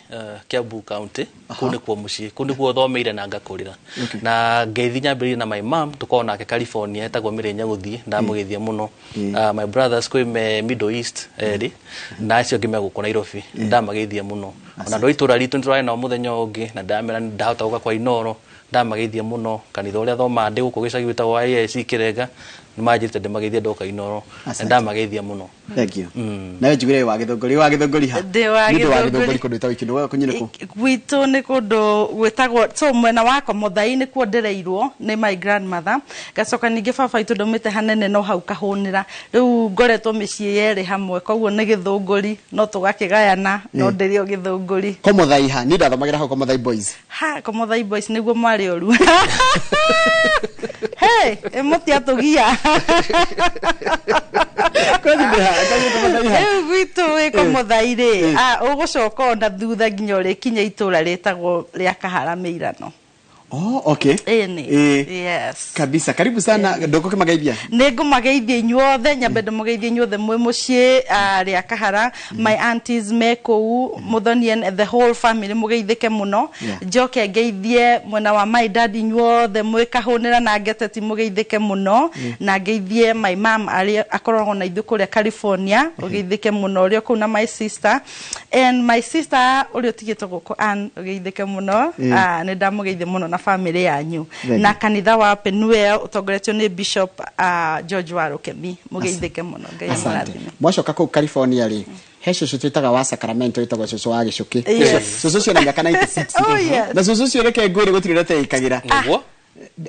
Kiambu County. Kũu nĩkuo mũciĩ, kũu nĩkuo thomeire na ngakũrĩra. Na ngeithi nyambĩrĩirie na my mom, tũkoragwo nake California, etagwo Mĩrĩ Nyagũthiĩ, ndamũgeithia mũno. My brothers kwĩ me Middle East erĩ, na acio angĩ me gũkũ Nairobi, ndamageithia mũno. Ona andũ a itũũra ritũ nĩtũrarĩ nao mũthenya ũngĩ, na ndamera ndahota gũka kwa Inoro, ndamageithia mũno. Kanitha ũrĩa thomaga ndĩ gũkũ gĩcagi wĩtagwo IAC Kĩrenga, nĩmanjĩrĩte ndĩmageithie ndoka Inoro, na ndamageithia mũno. Thank you. Nawe njugire wa Gĩthũngũri, wa Gĩthũngũri ha? Ndĩ wa Nĩ ũndũ wa Gĩthũngũri. Gĩthũngũri kũndũ gwĩtagwo Ikindũ, kũnyine kũ? Gwitũ nĩ kũndũ gwĩtagwo, so mwena wa Komothai nĩkuo ndereirwo nĩ my grandmother, ngacoka ningĩ baba witũ ndaumĩte hanene no hau Kahũnĩra. Rĩu ngoretwo mĩciĩ yerĩ hamwe, koguo nĩ Gĩthũngũri, no tũgakĩgayana, no ndĩrĩ o Gĩthũngũri. Komothai ha? Niĩ ndathomagĩra hau Komothai Boys. Ha Komothai Boys nĩguo mwarĩ ũru. Hey, mũtiatũgia. Kwanyu nĩ ha? Kwanyu Komothai ha? Rĩu gwitũ wĩ Komothai rĩ, ũgũcoka ona thutha nginya ũrĩkinya itũra rĩtagwo rĩa Kahara Mĩirano. Oh, okay. Ĩni. Yes. Kabisa, karibu sana, ndũgũkĩmageithia. Nĩ ngũmageithia inyuothe, nyambe ndĩmũgeithie inyuothe mwĩ mũciĩ, rĩa Kahara, my aunties me kũu, Mũthoni and the whole family, mũgeithĩke mũno. Njoke ngeithie mwena wa my dad, inyuothe mwĩ Kahũnĩra na Ngeteti, mũgeithĩke mũno. Na ngeithie my mom arĩa akoragwo na ithuĩ kũrĩa California, ũgeithĩke mũno ũrĩa kũu, na my sister and my sister ũrĩa ũtigĩtwo gũkũ, Ann, ũgeithĩke mũno. Nĩ ndamũgeithia mũno na family yanyu. Thank Na you. kanitha wa Penuel ũtongoretio nĩ Bishop George Warũkemi, mũgeithĩke mũno, Ngai Asante. amũrathime. Mwacoka kũu California rĩ, he cũcũ twĩtaga wa Sacramento, wĩtagwo cũcũ wa Gĩcũkĩ. Cũcũ ũcio na mĩaka 96. Oh, yes. Na cũcũ ũcio reke ngwĩre gũtirĩ ũrĩa ateĩkagĩra. Nĩguo.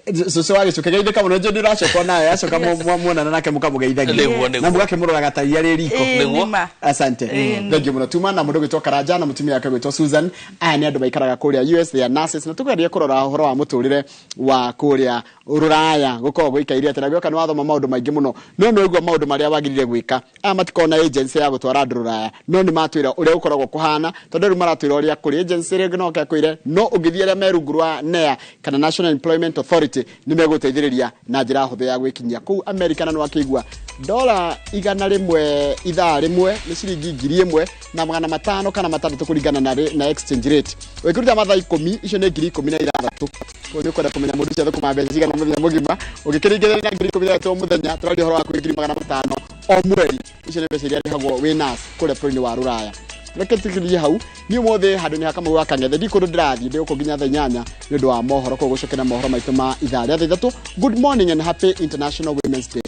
Cũcũ wa Gĩcũkĩ, geithĩka mũno, njũĩ ndũracoka nawe acoka muonana nake mũkamũgeithagia Nĩguo. na mũgakĩmũroraga ta iria rĩ riko. Nĩguo. Nĩma. Asante, thank you mũno. Tuma na mũndũ gwĩtwo Karanja na mũtumia wake gwĩtwo Susan. Aya nĩ andũ maikaraga kũrĩa US, they are nurses, na tũgerie kũrora ũhoro wa mũtũrĩre wa kũrĩa rũraya gũkoragwo gũikaire atĩa. Na gĩoka nĩ wathoma maũndũ maingĩ mũno, no nĩ waigua maũndũ marĩa wagĩrĩire gwĩka. Aya matikoragwo na agency ya gũtwara andũ rũraya, no nĩ matwĩra ũrĩa gũkoragwo kũhana, tondũ rĩu maratwĩra ũrĩa kũrĩ agency rĩngĩ no kwĩre, no ũngĩthiĩ arĩa me rungu rwa NEA kana National Employment Authority, nĩ megũteithĩrĩria na njĩra hũthũ ya gwĩkinyia kũu America. Na nĩ wakĩigua dola 100 ithaa rĩmwe nĩ ciringi 1,500 kana 600 kũringana na exchange rate. Ũngĩruta mathaa 10, icio nĩ 16,000. Koguo nĩ ũkwenda kũmenya mũndũ ũcio athũkũmaga mbeca cigana mũthenya mũgima. Ũngĩkĩringithania na 16,000 o mũthenya, tũraria ũhoro wa kwĩ 500,000 o mweri. Icio nĩ mbeca iria arĩhagwo wĩ nurse kũrĩa bũrũri-inĩ wa rũraya. Reke tũkirie hau niĩ ũmũthĩ handũ nĩ hakamau wa Kang'ethe, ndi kũndũ ndĩrathiĩ, ndĩ gũkũ nginya thaa 8 nĩ ũndũ wa mohoro, koguo gũcokera mohoro maitũ ma ithaa rĩa thaa 3. Good morning and happy International Women's Day.